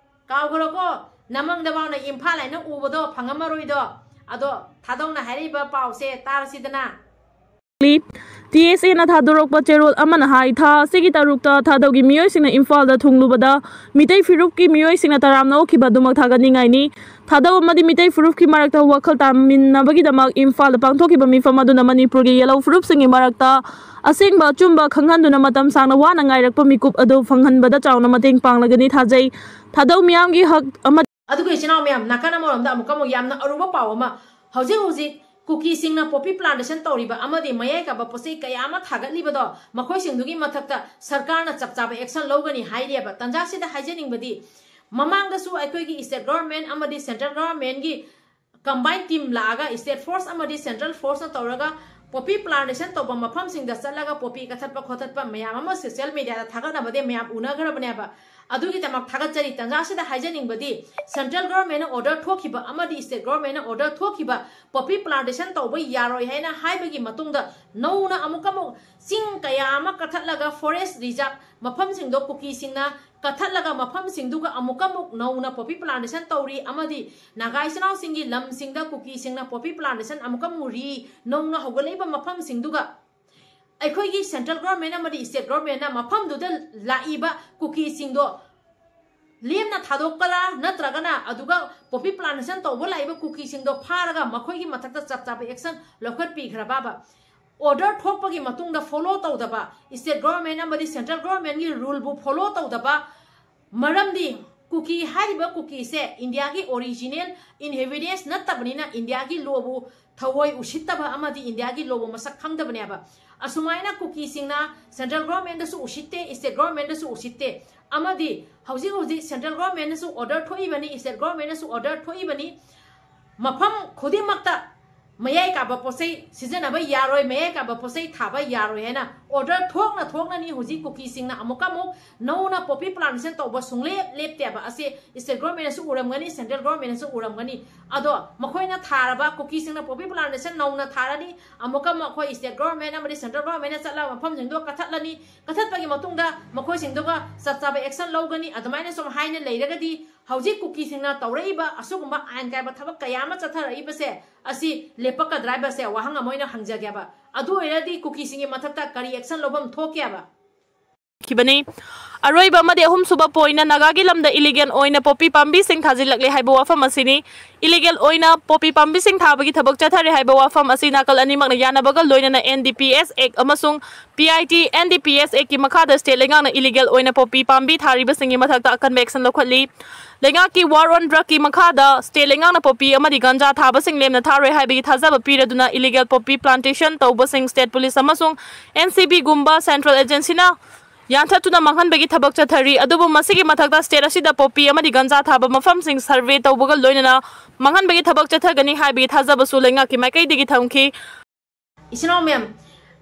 ꯀꯥꯎꯈ꯭ꯔꯣꯀꯣ꯫ ꯅꯃꯪꯗꯐꯥꯎꯅ ꯏꯝꯐꯥꯜ ꯍꯥꯏꯅ ꯎꯕꯗꯣ ꯐꯪꯉꯝꯃꯔꯣꯏꯗꯣ꯫ ꯑꯗꯣ ꯊꯥꯗꯧꯅ ꯍꯥꯏꯔꯛꯏꯕ ꯄꯥꯎꯁꯦ ꯇꯥꯔꯁꯤꯗꯅ꯫ ꯇꯤ ꯑꯦꯁ ꯑꯦꯅ ꯊꯥꯗꯣꯔꯛꯄ ꯆꯦꯔꯣꯜ ꯑꯃꯅ ꯍꯥꯏ, ꯊꯥ ꯑꯁꯤꯒꯤ ꯇꯔꯨꯛꯇ ꯊꯥꯗꯧꯒꯤ ꯃꯤꯑꯣꯏꯁꯤꯡꯅ ꯏꯝꯐꯥꯜꯗ ꯊꯨꯡꯂꯨꯕꯗ ꯃꯤꯇꯩ ꯐꯨꯔꯨꯞꯀꯤ ꯃꯤꯑꯣꯏꯁꯤꯡꯅ ꯇꯔꯥꯝꯅ ꯑꯣꯛꯈꯤꯕ ꯑꯗꯨꯃꯛ ꯊꯥꯒꯠꯅꯤꯡꯉꯥꯏꯅꯤ꯫ ꯊꯥꯗꯧ ꯑꯃꯗꯤ ꯃꯤꯇꯩ ꯐꯨꯔꯨꯞꯀꯤ ꯃꯔꯛꯇ ꯋꯥꯈꯜ ꯇꯥꯃꯤꯟꯅꯕꯒꯤꯗꯃꯛ ꯏꯝꯐꯥꯜꯗ ꯄꯥꯡꯊꯣꯛꯈꯤꯕ ꯃꯤꯐꯝ ꯑꯗꯨꯅ ꯃꯅꯤꯄꯨꯔꯒꯤ ꯌꯦꯜꯍꯧ ꯐꯨꯔꯨꯞꯁꯤꯡꯒꯤ ꯃꯔꯛꯇ ꯑꯁꯦꯡꯕ ꯑꯆꯨꯝꯕ ꯈꯪꯍꯟꯗꯨꯅ ꯃꯇꯝ ꯁꯥꯡꯅ ꯋꯥꯅ ꯉꯥꯏꯔꯛꯄ ꯃꯤꯀꯨꯞ ꯑꯗꯨ ꯐꯪꯍꯟꯕꯗ ꯆꯥꯎꯅ ꯃꯇꯦꯡ ꯄꯥꯡꯂꯒꯅꯤ ꯊꯥꯖꯩ꯫ ꯊꯥꯗꯧ ꯃꯤꯌꯥꯝꯒꯤ ꯍꯛ ꯑꯃꯗꯤ ꯑꯗꯨꯒ ꯏꯆꯤꯟ ꯏꯅꯥꯎ ꯃꯌꯥꯝ, ꯅꯥꯀꯟ ꯑꯃꯔꯣꯝꯗ ꯑꯃꯨꯛꯀ ꯑꯃꯨꯛ ꯌꯥꯝꯅ ꯑꯔꯨꯕ ꯄꯥꯎ ꯑꯃ, ꯍꯧꯖꯤꯛ ꯍꯧꯖꯤꯛ ꯀꯨꯀꯤꯁꯤꯡꯅ poppy plantation ꯇꯧꯔꯤꯕ ꯑꯃꯗꯤ ꯃꯌꯥꯏ ꯀꯥꯕ ꯄꯣꯠꯆꯩ ꯀꯌꯥ ꯑꯃ ꯊꯥꯒꯠꯂꯤꯕꯗꯣ, ꯃꯈꯣꯏꯁꯤꯡꯗꯨꯒꯤ ꯃꯊꯛꯇ ꯁꯔꯀꯥꯔꯅ ꯆꯞ ꯆꯥꯕ action ꯂꯧꯒꯅꯤ ꯍꯥꯏꯔꯤꯑꯕ꯫ ꯇꯟꯖꯥꯁꯤꯗ ꯍꯥꯏꯖꯅꯤꯡꯕꯗꯤ, ꯃꯃꯥꯡꯗꯁꯨ ꯑꯩꯈꯣꯏꯒꯤ state government ꯑꯃꯗꯤ central governmentꯒꯤ combine team ꯂꯥꯛꯑꯒ, state force ꯑꯃꯗꯤ central forceꯅ ꯇꯧꯔꯒ ꯄꯣꯄꯤ ꯄ꯭ꯂꯥꯟꯇꯦꯁꯟ ꯇꯧꯕ ꯃꯐꯝꯁꯤꯡꯗ ꯆꯠꯂꯒ ꯄꯣꯄꯤ ꯀꯛꯊꯠꯄ ꯈꯣꯊꯠꯄ ꯃꯌꯥꯝ ꯑꯃ ꯁꯣꯁꯤꯌꯦꯜ ꯃꯦꯗꯤꯌꯥꯗ ꯊꯥꯒꯠꯅꯕꯗꯤ ꯃꯌꯥꯝ ꯎꯅꯈ꯭ꯔꯕꯅꯦꯕ꯫ ꯑꯗꯨꯒꯤꯗꯃꯛ ꯊꯥꯒꯠꯆꯔꯤ꯫ ꯇꯟꯖꯥꯁꯤꯗ ꯍꯥꯏꯖꯅꯤꯡꯕꯗꯤ, ꯁꯦꯟꯇ꯭ꯔꯦꯜ ꯒꯣꯔꯃꯦꯟꯅ ꯑꯣꯔꯗꯔ ꯊꯣꯛꯈꯤꯕ ꯑꯃꯗꯤ ꯁ꯭ꯇꯦꯠ ꯒꯣꯔꯃꯦꯟꯅ ꯑꯣꯔꯗꯔ ꯊꯣꯛꯈꯤꯕ ꯄꯣꯄꯤ ꯄ꯭ꯂꯥꯟꯇꯦꯁꯟ ꯇꯧꯕ ꯌꯥꯔꯣꯏ ꯍꯥꯏꯅ ꯍꯥꯏꯕꯒꯤ ꯃꯇꯨꯡꯗ, ꯅꯧꯅ ꯑꯃꯨꯛꯀ ꯑꯃꯨꯛ ꯆꯤꯡ ꯀꯌꯥ ꯑꯃ ꯀꯛꯊꯠꯂꯒ ꯐꯣꯔꯦꯁ ꯔꯤꯖꯥꯔꯚ ꯃꯐꯝꯁꯤꯡꯗꯣ ꯀꯨꯀꯤꯁꯤꯡꯅ ꯀꯛꯊꯠꯂꯒ ꯃꯐꯝꯁꯤꯡꯗꯨꯒ ꯑꯃꯨꯛꯀ ꯑꯃꯨꯛ ꯅꯧꯅ ꯄꯣꯄꯤ ꯄ꯭ꯂꯥꯟꯇꯦꯁꯟ ꯇꯧꯔꯤ ꯑꯃꯗꯤ ꯅꯥꯒꯥ ꯏꯆꯤꯜ ꯏꯅꯥꯎꯁꯤꯡꯒꯤ ꯂꯝꯁꯤꯡꯗ ꯀꯨꯀꯤꯁꯤꯡꯅ ꯄꯣꯄꯤ ꯄ꯭ꯂꯥꯟꯇꯦꯁꯟ ꯑꯃꯨꯛꯀ ꯑꯃꯨꯛ ꯔꯤ ꯅꯧꯅ ꯍꯧꯒꯠꯂꯛꯏꯕ ꯃꯐꯝꯁꯤꯡꯗꯨꯒ ꯑꯩꯈꯣꯏꯒꯤ ꯁꯦꯟꯇ꯭ꯔꯦꯜ ꯒꯣꯔꯃꯦꯟ ꯑꯃꯗꯤ ꯁ꯭ꯇꯦꯠ ꯒꯣꯔꯃꯦꯟꯅ ꯃꯐꯝꯗꯨꯗ ꯂꯥꯛꯏꯕ ꯀꯨꯀꯤꯁꯤꯡꯗꯣ ꯂꯦꯝꯅ ꯊꯥꯗꯣꯛꯄꯔꯥ ꯅꯠꯇ꯭ꯔꯒꯅ ꯑꯗꯨꯒ ꯄꯣꯄꯤ ꯄ꯭ꯂꯥꯟꯇꯦꯁꯟ ꯇꯧꯕ ꯂꯥꯛꯏꯕ ꯀꯨꯀꯤꯁꯤꯡꯗꯣ ꯐꯥꯔꯒ ꯃꯈꯣꯏꯒꯤ ꯃꯊꯛꯇ ꯆꯞ ꯆꯥꯕ ꯑꯦꯛꯁꯟ ꯂꯧꯈꯠꯄꯤꯈ꯭ꯔꯕꯕ? ꯑꯣꯔꯗꯔ ꯊꯣꯛꯄꯒꯤ ꯃꯇꯨꯡꯗ ꯐꯣꯂꯣ ꯇꯧꯗꯕ, ꯁ꯭ꯇꯦꯠ ꯒꯣꯔꯃꯦꯟ ꯑꯃꯗꯤ ꯁꯦꯟꯇ꯭ꯔꯦꯜ ꯒꯣꯔꯃꯦꯟꯒꯤ ꯔꯨꯜꯕꯨ ꯐꯣꯂꯣ ꯇꯧꯗꯕ, ꯃꯔꯝꯗꯤ ꯀꯨꯀꯤ ꯍꯥꯏꯔꯤꯕ ꯀꯨꯀꯤꯁꯦ ꯏꯟꯗꯤꯌꯥꯒꯤ ꯑꯣꯔꯤꯖꯤꯅꯦꯜ ꯏꯟꯍꯦꯕꯤꯇꯦꯟꯁ ꯅꯠꯇꯕꯅꯤꯅ ꯏꯟꯗꯤꯌꯥꯒꯤ ꯂꯣꯕꯨ ꯊꯑꯣꯏ ꯎꯁꯤꯠꯇꯕ ꯑꯃꯗꯤ ꯏꯟꯗꯤꯌꯥꯒꯤ ꯂꯣꯕꯨ ꯃꯁꯛ ꯈꯪꯗꯕꯅꯦꯕ꯫ ꯑꯁꯨꯃꯥꯏꯅ ꯀꯨꯀꯤꯁꯤꯡꯅ ꯁꯦꯟꯇ꯭ꯔꯦꯜ ꯒꯣꯔꯃꯦꯟꯗꯁꯨ ꯎꯁꯤꯠꯇꯦ, ꯁ꯭ꯇꯦꯠ ꯒꯣꯔꯃꯦꯟꯗꯁꯨ ꯎꯁꯤꯠꯇꯦ, ꯑꯃꯗꯤ ꯍꯧꯖꯤꯛ ꯍꯧꯖꯤꯛ ꯁꯦꯟꯇ꯭ꯔꯦꯜ ꯒꯣꯔꯃꯦꯟꯅꯁꯨ ꯑꯣꯔꯗꯔ ꯊꯣꯛꯏꯕꯅꯤ, ꯁ꯭ꯇꯦꯠ ꯒꯣꯔꯃꯦꯟꯅꯁꯨ ꯑꯣꯔꯗꯔ ꯊꯣꯛꯏꯕꯅꯤ, ꯃꯐꯝ ꯈꯨꯗꯤꯡꯃꯛꯇ ꯃꯌꯥꯏ ꯀꯥꯕ ꯄꯣꯠꯆꯩ ꯁꯤꯖꯤꯟꯅꯕ ꯌꯥꯔꯣꯏ, ꯃꯌꯥꯏ ꯀꯥꯕ ꯄꯣꯠꯆꯩ ꯊꯥꯕ ꯌꯥꯔꯣꯏ ꯍꯥꯏꯅ ꯑꯣꯔꯗꯔ ꯊꯣꯛꯅ ꯊꯣꯛꯅꯅꯤ ꯍꯧꯖꯤꯛ ꯀꯨꯀꯤꯁꯤꯡꯅ ꯑꯃꯨꯛꯀ ꯑꯃꯨꯛ ꯅꯧꯅ ꯄꯣꯄꯤ ꯄ꯭ꯂꯥꯟꯇꯦꯁꯟ ꯇꯧꯕ ꯁꯨꯡꯂꯦꯞ ꯂꯦꯞꯇꯦꯕ꯫ ꯑꯁꯤ ꯁ꯭ꯇꯦꯠ ꯒꯣꯔꯃꯦꯟꯅꯁꯨ ꯎꯔꯝꯒꯅꯤ, ꯁꯦꯟꯇ꯭ꯔꯦꯜ ꯒꯣꯔꯃꯦꯟꯅꯁꯨ ꯎꯔꯝꯒꯅꯤ꯫ ꯑꯗꯣ ꯃꯈꯣꯏꯅ ꯊꯥꯔꯕ ꯀꯨꯀꯤꯁꯤꯡꯅ ꯄꯣꯄꯤ ꯄ꯭ꯂꯥꯟꯇꯦꯁꯟ ꯅꯧꯅ ꯊꯥꯔꯅꯤ, ꯑꯃꯨꯛꯀ ꯑꯃꯨꯛ ꯑꯩꯈꯣꯏ ꯁ꯭ꯇꯦꯠ ꯒꯣꯔꯃꯦꯟ ꯑꯃꯗꯤ ꯁꯦꯟꯇ꯭ꯔꯦꯜ ꯒꯣꯔꯃꯦꯟꯅ ꯆꯠꯂꯒ ꯃꯐꯝꯁꯤꯡꯗꯣ ꯀꯛꯊꯠꯂꯅꯤ, ꯀꯛꯊꯠꯄꯒꯤ ꯃꯇꯨꯡꯗ ꯃꯈꯣꯏꯁꯤꯡꯗꯨꯒ ꯆꯞ ꯆꯥꯕ ꯑꯦꯛꯁꯟ ꯂꯧꯒꯅꯤ꯫ ꯑꯗꯨꯃꯥꯏꯅ ꯁꯨꯝ ꯍꯥꯏꯅ ꯂꯩꯔꯒꯗꯤ ꯍꯧꯖꯤꯛ ꯀꯨꯀꯤꯁꯤꯡꯅ ꯇꯧꯔꯛꯏꯕ ꯑꯁꯤꯒꯨꯝꯕ ꯑꯥꯏꯟ ꯀꯥꯏꯕ ꯊꯕꯛ ꯀꯌꯥ ꯑꯃ ꯆꯠꯊꯔꯛꯏꯕꯁꯦ ꯑꯁꯤ ꯂꯦꯞꯄꯛꯀꯗ꯭ꯔꯥ ꯍꯥꯏꯕꯁꯦ ꯋꯥꯍꯪ ꯑꯃ ꯑꯣꯏꯅ ꯍꯪꯖꯒꯦꯕ꯫ ꯑꯗꯨ ꯑꯣꯏꯔꯗꯤ ꯀꯨꯀꯤꯁꯤꯡꯒꯤ ꯃꯊꯛꯇ ꯀꯔꯤ ꯑꯦꯛꯁꯟ ꯂꯧꯐꯝ ꯊꯣꯛꯀꯦꯕ? ꯈꯤꯕꯅꯤ꯫ ꯑꯔꯣꯏꯕ ꯑꯃꯗꯤ ꯑꯍꯨꯝꯁꯨꯕ ꯄꯣꯏꯟꯅ ꯅꯥꯒꯥꯒꯤ ꯂꯝꯗ ꯏꯂꯤꯒꯦꯜ ꯑꯣꯏꯅ ꯄꯣꯄꯤ ꯄꯥꯝꯕꯤꯁꯤꯡ ꯊꯥꯖꯤꯜꯂꯛꯂꯦ ꯍꯥꯏꯕ ꯋꯥꯐꯝ ꯑꯁꯤꯅꯤ꯫ ꯏꯂꯤꯒꯦꯜ ꯑꯣꯏꯅ ꯄꯣꯄꯤ ꯄꯥꯝꯕꯤꯁꯤꯡ ꯊꯥꯕꯒꯤ ꯊꯕꯛ ꯆꯠꯊꯔꯦ ꯍꯥꯏꯕ ꯋꯥꯐꯝ ꯑꯁꯤ ꯅꯥꯀꯜ ꯑꯅꯤꯃꯛꯅ ꯌꯥꯅꯕꯒ ꯂꯣꯏꯅꯅ NDPS Act ꯑꯃꯁꯨꯡ PIT NDPS Actꯀꯤ ꯃꯈꯥꯗ ꯁ꯭ꯇꯦꯠ ꯂꯩꯉꯥꯛꯅ ꯏꯂꯤꯒꯦꯜ ꯑꯣꯏꯅ ꯄꯣꯄꯤ ꯄꯥꯝꯕꯤ ꯊꯥꯔꯤꯕꯁꯤꯡꯒꯤ ꯃꯊꯛꯇ ꯑꯀꯟꯕ ꯑꯦꯛꯁꯟ ꯂꯧꯈꯠꯂꯤ꯫ ꯂꯩꯉꯥꯛꯀꯤ War on Drugꯀꯤ ꯃꯈꯥꯗ ꯁ꯭ꯇꯦꯠ ꯂꯩꯉꯥꯛꯅ ꯄꯣꯄꯤ ꯑꯃꯗꯤ ꯒꯟꯖꯥ ꯊꯥꯕꯁꯤꯡ ꯂꯦꯝꯅ ꯊꯥꯔꯣꯏ ꯍꯥꯏꯕꯒꯤ ꯊꯥꯖꯕ ꯄꯤꯔꯗꯨꯅ ꯏꯂꯤꯒꯦꯜ ꯄꯣꯄꯤ ꯄ꯭ꯂꯥꯟꯇꯦꯁꯟ ꯇꯧꯕꯁꯤꯡ ꯁ꯭ꯇꯦꯠ ꯄꯨꯂꯤꯁ ꯑꯃꯁꯨꯡ NCBꯒꯨꯝꯕ ꯁꯦꯟꯇ꯭ꯔꯦꯜ ꯑꯦꯖꯦꯟꯁꯤꯅ ꯌꯥꯟꯊꯠꯇꯨꯅ ꯃꯥꯡꯍꯟꯕꯒꯤ ꯊꯕꯛ ꯆꯠꯊꯔꯤ꯫ ꯑꯗꯨꯕꯨ ꯃꯁꯤꯒꯤ ꯃꯊꯛꯇ ꯁ꯭ꯇꯦꯠ ꯑꯁꯤꯗ ꯄꯣꯄꯤ ꯑꯃꯗꯤ ꯒꯟꯖꯥ ꯊꯥꯕ ꯃꯐꯝꯁꯤꯡ ꯁꯔꯚꯦ ꯇꯧꯕꯒ ꯂꯣꯏꯅꯅ ꯃꯥꯡꯍꯟꯕꯒꯤ ꯊꯕꯛ ꯆꯠꯊꯒꯅꯤ ꯍꯥꯏꯕꯒꯤ ꯊꯥꯖꯕꯁꯨ ꯂꯩꯉꯥꯛꯀꯤ ꯃꯥꯏꯀꯩꯗꯒꯤ ꯊꯝꯈꯤ꯫ ꯏꯆꯤꯟ ꯏꯅꯥꯎ ꯃꯌꯥꯝ,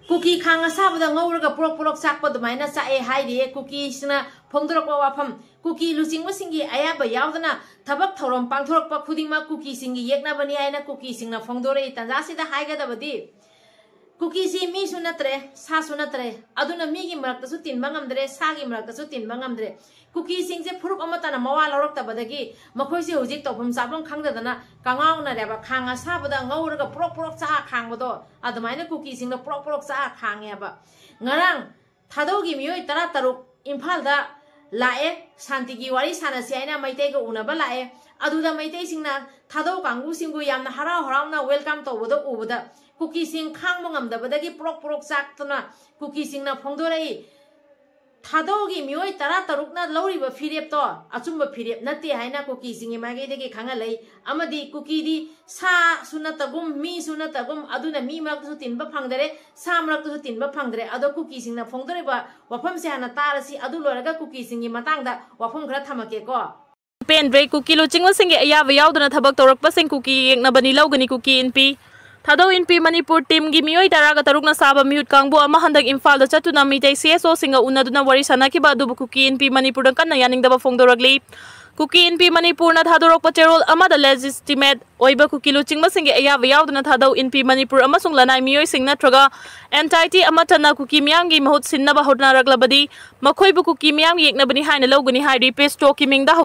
ꯀꯨꯀꯤ ꯈꯥꯡ ꯑꯁꯥꯕꯗ ꯉꯧꯔꯒ ꯄ꯭ꯔꯣꯛ ꯄ꯭ꯔꯣꯛ ꯆꯥꯛꯄ ꯑꯗꯨꯃꯥꯏꯅ ꯆꯥꯛꯑꯦ ꯍꯥꯏꯔꯤꯌꯦ ꯀꯨꯀꯤꯁꯤꯡꯅ ꯐꯣꯡꯗꯣꯔꯛꯄ ꯋꯥꯐꯝ꯫ ꯀꯨꯀꯤ ꯂꯨꯆꯤꯡꯕꯁꯤꯡꯒꯤ ꯑꯌꯥꯕ ꯌꯥꯎꯗꯅ ꯊꯕꯛ ꯊꯧꯔꯝ ꯄꯥꯡꯊꯣꯔꯛꯄ ꯈꯨꯗꯤꯡꯃꯛ ꯀꯨꯀꯤꯁꯤꯡꯒꯤ ꯌꯦꯛꯅꯕꯅꯤ ꯍꯥꯏꯅ ꯀꯨꯀꯤꯁꯤꯡꯅ ꯐꯣꯡꯗꯣꯔꯛꯏ꯫ ꯇꯥꯟꯖꯥꯁꯤꯗ ꯍꯥꯏꯒꯗꯕꯗꯤ, ꯀꯨꯀꯤꯁꯤ ꯃꯤꯁꯨ ꯅꯠꯇ꯭ꯔꯦ, ꯁꯥꯁꯨ ꯅꯠꯇ꯭ꯔꯦ, ꯑꯗꯨꯅ ꯃꯤꯒꯤ ꯃꯔꯛꯇꯁꯨ ꯇꯤꯟꯕ ꯉꯝꯗ꯭ꯔꯦ, ꯁꯥꯒꯤ ꯃꯔꯛꯇꯁꯨ ꯇꯤꯟꯕ ꯉꯝꯗ꯭ꯔꯦ꯫ ꯀꯨꯀꯤꯁꯤꯡꯁꯦ ꯐꯨꯔꯨꯞ ꯑꯃꯠꯇꯅ ꯃꯋꯥ ꯂꯧꯔꯛꯇꯕꯗꯒꯤ ꯃꯈꯣꯏꯁꯦ ꯍꯧꯖꯤꯛ ꯇꯧꯐꯝ ꯆꯥꯐꯝ ꯈꯪꯗꯗꯅ ꯀꯉꯥꯎꯅꯔꯦꯕ꯫ ꯈꯥꯡ ꯑꯁꯥꯕꯗ ꯉꯧꯔꯒ ꯄ꯭ꯔꯣꯛ ꯄ꯭ꯔꯣꯛ ꯆꯥꯛꯑ ꯈꯥꯡꯕꯗꯣ, ꯑꯗꯨꯃꯥꯏꯅ ꯀꯨꯀꯤꯁꯤꯡꯅ ꯄ꯭ꯔꯣꯛ ꯄ꯭ꯔꯣꯛ ꯆꯥꯛꯑ ꯈꯥꯡꯉꯦꯕ꯫ ꯉꯔꯥꯡ ꯊꯥꯗꯧꯒꯤ ꯃꯤꯑꯣꯏ ꯇꯔꯥ ꯇꯔꯨꯛ ꯏꯝꯐꯥꯜꯗ ꯂꯥꯛꯑꯦ, ꯁꯥꯟꯇꯤꯒꯤ ꯋꯥꯔꯤ ꯁꯥꯟꯅꯁꯤ ꯍꯥꯏꯅ ꯃꯩꯇꯩꯒ ꯎꯅꯕ ꯂꯥꯛꯑꯦ꯫ ꯑꯗꯨꯗ ꯃꯩꯇꯩꯁꯤꯡꯅ ꯊꯥꯗꯧ ꯀꯥꯡꯕꯨꯁꯤꯡꯕꯨ ꯌꯥꯝꯅ ꯍꯔꯥꯎ ꯍꯔꯥꯎꯅ welcome ꯇꯧꯕꯗ ꯎꯕꯗ ꯀꯨꯀꯤꯁꯤꯡ ꯈꯥꯡꯕ ꯉꯝꯗꯕꯗꯒꯤ ꯄ꯭ꯔꯣꯛ ꯄ꯭ꯔꯣꯛ ꯆꯥꯛꯇꯨꯅ ꯀꯨꯀꯤꯁꯤꯡꯅ ꯐꯣꯡꯗꯣꯔꯛꯏ꯫ ꯊꯥꯗꯧꯒꯤ ꯃꯤꯑꯣꯏ ꯇꯔꯥ ꯇꯔꯨꯛꯅ ꯂꯧꯔꯤꯕ ꯐꯤꯔꯦꯞꯇꯣ ꯑꯆꯨꯝꯕ ꯐꯤꯔꯦꯞ ꯅꯠꯇꯦ ꯍꯥꯏꯅ ꯀꯨꯀꯤꯁꯤꯡꯒꯤ ꯃꯥꯏꯀꯩꯗꯒꯤ ꯈꯪꯍꯜꯂꯛꯏ꯫ ꯑꯃꯗꯤ ꯀꯨꯀꯤꯗꯤ ꯁꯥꯁꯨ ꯅꯠꯇꯒꯨꯝ, ꯃꯤꯁꯨ ꯅꯠꯇꯒꯨꯝ, ꯑꯗꯨꯅ ꯃꯤ ꯃꯔꯛꯇꯁꯨ ꯇꯤꯟꯕ ꯐꯪꯗꯔꯦ, ꯁꯥ ꯃꯔꯛꯇꯁꯨ ꯇꯤꯟꯕ ꯐꯪꯗ꯭ꯔꯦ꯫ ꯑꯗꯣ ꯀꯨꯀꯤꯁꯤꯡꯅ ꯐꯣꯡꯗꯣꯔꯤꯕ ꯋꯥꯐꯝꯁꯦ ꯍꯥꯟꯅ ꯇꯥꯔꯁꯤ, ꯑꯗꯨ ꯂꯣꯏꯔꯒ ꯀꯨꯀꯤꯁꯤꯡꯒꯤ ꯃꯇꯥꯡꯗ ꯋꯥꯐꯝ ꯈꯔ ꯊꯝꯃꯛꯀꯦꯀꯣ꯫ ꯄꯦꯟꯗ꯭ꯔꯦ, ꯀꯨꯀꯤ ꯂꯨꯆꯤꯡꯕꯁꯤꯡꯒꯤ ꯑꯌꯥꯕ ꯌꯥꯎꯗꯅ ꯊꯕꯛ ꯇꯧꯔꯛꯄꯁꯤꯡ ꯀꯨꯀꯤ ꯌꯦꯛꯅꯕꯅꯤ ꯂꯧꯒꯅꯤ ꯀꯨꯀꯤ ꯏꯟꯄꯤ꯫ ꯊꯥꯗꯧ ꯏꯟꯄꯤ ꯃꯅꯤꯄꯨꯔ ꯇꯤꯝꯒꯤ ꯃꯤꯑꯣꯏ ꯇꯔꯥꯒ ꯇꯔꯨꯛꯅ ꯁꯥꯕ ꯃꯤꯍꯨꯠ ꯀꯥꯡꯕꯨ ꯑꯃ ꯍꯟꯗꯛ ꯏꯝꯐꯥꯜꯗ ꯆꯠꯇꯨꯅ ꯃꯤꯇꯩ ꯁꯤ ꯑꯦꯁ ꯑꯣꯁꯤꯡꯒ ꯎꯅꯗꯨꯅ ꯋꯥꯔꯤ ꯁꯥꯟꯅꯈꯤꯕ ꯑꯗꯨꯕꯨ ꯀꯨꯀꯤ ꯏꯟꯄꯤ ꯃꯅꯤꯄꯨꯔꯗ ꯀꯟꯅ ꯌꯥꯅꯤꯡꯗꯕ ꯐꯣꯡꯗꯣꯔꯛꯂꯤ꯫ ꯀꯨꯀꯤ ꯏꯟꯄꯤ ꯃꯅꯤꯄꯨꯔꯅ ꯊꯥꯗꯣꯔꯛꯄ ꯆꯦꯔꯣꯜ ꯑꯃꯗ legitimate ꯑꯣꯏꯕ ꯀꯨꯀꯤ ꯂꯨꯆꯤꯡꯕꯁꯤꯡꯒꯤ ꯑꯌꯥꯕ ꯌꯥꯎꯗꯅ ꯊꯥꯗꯧ ꯏꯟꯄꯤ ꯃꯅꯤꯄꯨꯔ ꯑꯃꯁꯨꯡ ꯂꯅꯥꯏ ꯃꯤꯑꯣꯏꯁꯤꯡ ꯅꯠꯇ꯭ꯔꯒ entity ꯑꯃꯠꯇꯅ ꯀꯨꯀꯤ ꯃꯤꯌꯥꯝꯒꯤ ꯃꯍꯨꯠ ꯁꯤꯟꯅꯕ ꯍꯣꯠꯅꯔꯛꯂꯕꯗꯤ ꯃꯈꯣꯏꯕꯨ ꯀꯨꯀꯤ ꯃꯤꯌꯥꯝꯒꯤ ꯌꯦꯛꯅꯕꯅꯤ ꯍꯥꯏꯅ ꯂꯧꯒꯅꯤ ꯍꯥꯏꯔꯤ ꯄꯦꯁꯇꯣꯛꯀꯤ ꯃꯤꯡꯗ꯫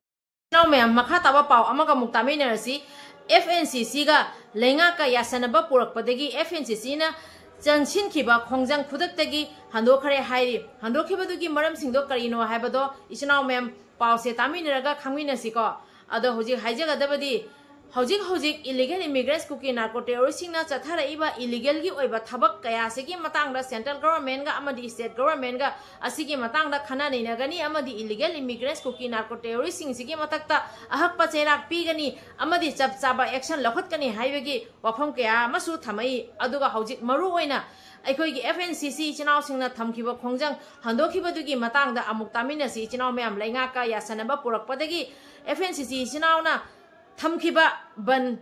ꯏꯅꯥꯎ ꯃꯌꯥꯝ, ꯃꯈꯥ ꯇꯥꯕ ꯄꯥꯎ ꯑꯃꯒ ꯑꯃꯨꯛ ꯇꯥꯃꯤꯟꯅꯔꯁꯤ꯫ ꯑꯦꯐ ꯑꯦꯟ ꯁꯤ ꯁꯤꯒ ꯂꯩꯉꯥꯛꯀ ꯌꯥꯁꯟꯅꯕ ꯄꯨꯔꯛꯄꯗꯒꯤ ꯑꯦꯐ ꯑꯦꯟ ꯁꯤ ꯁꯤꯅ ꯆꯪꯁꯤꯟꯈꯤꯕ ꯈꯣꯡꯖꯪ ꯈꯨꯗꯛꯇꯒꯤ ꯍꯟꯗꯣꯛꯈ꯭ꯔꯦ ꯍꯥꯏꯔꯤ꯫ ꯍꯟꯗꯣꯛꯈꯤꯕꯗꯨꯒꯤ ꯃꯔꯝꯁꯤꯡꯗꯣ ꯀꯔꯤꯅꯣ ꯍꯥꯏꯕꯗꯣ ꯏꯆꯤꯟ ꯏꯅꯥꯎ ꯃꯌꯥꯝ ꯄꯥꯎꯁꯦ ꯇꯥꯃꯤꯟꯅꯔꯒ ꯈꯪꯃꯤꯟꯅꯁꯤꯀꯣ꯫ ꯑꯗꯣ ꯍꯧꯖꯤꯛ ꯍꯥꯏꯖꯒꯗꯕꯗꯤ, ꯍꯧꯖꯤꯛ ꯍꯧꯖꯤꯛ illegal immigrants ꯀꯨꯀꯤ narco terroristꯁꯤꯡꯅ ꯆꯠꯊꯔꯛꯏꯕ illegalꯒꯤ ꯑꯣꯏꯕ ꯊꯕꯛ ꯀꯌꯥꯁꯤꯒꯤ ꯃꯇꯥꯡꯗ central governmentꯒ ꯑꯃꯗꯤ state governmentꯒ ꯑꯁꯤꯒꯤ ꯃꯇꯥꯡꯗ ꯈꯟꯅ ꯅꯩꯅꯒꯅꯤ ꯑꯃꯗꯤ illegal immigrants ꯀꯨꯀꯤ narco terroristꯁꯤꯡꯁꯤꯒꯤ ꯃꯊꯛꯇ ꯑꯍꯛꯄ ꯆꯩꯔꯥꯛ ꯄꯤꯒꯅꯤ ꯑꯃꯗꯤ ꯆꯞ ꯆꯥꯕ action ꯂꯧꯈꯠꯀꯅꯤ ꯍꯥꯏꯕꯒꯤ ꯋꯥꯐꯝ ꯀꯌꯥ ꯑꯃꯁꯨ ꯊꯝꯃꯛꯏ꯫ ꯑꯗꯨꯒ ꯍꯧꯖꯤꯛ ꯃꯔꯨ ꯑꯣꯏꯅ ꯑꯩꯈꯣꯏꯒꯤ F N C C ꯏꯆꯤꯟ ꯏꯅꯥꯎꯁꯤꯡꯅ ꯊꯝꯈꯤꯕ ꯈꯣꯡꯖꯪ ꯍꯟꯗꯣꯛꯈꯤꯕꯗꯨꯒꯤ ꯃꯇꯥꯡꯗ ꯑꯃꯨꯛ ꯇꯥꯃꯤꯟꯅꯁꯤ꯫ ꯏꯆꯤꯟ ꯏꯅꯥꯎ ꯃꯌꯥꯝ, ꯂꯩꯉꯥꯛꯀ ꯌꯥꯁꯟꯅꯕ ꯄꯨꯔꯛꯄꯗꯒꯤ F N C C ꯏꯆꯤꯟ ꯏꯅꯥꯎꯅ ꯊꯝꯈꯤꯕ ꯕꯟ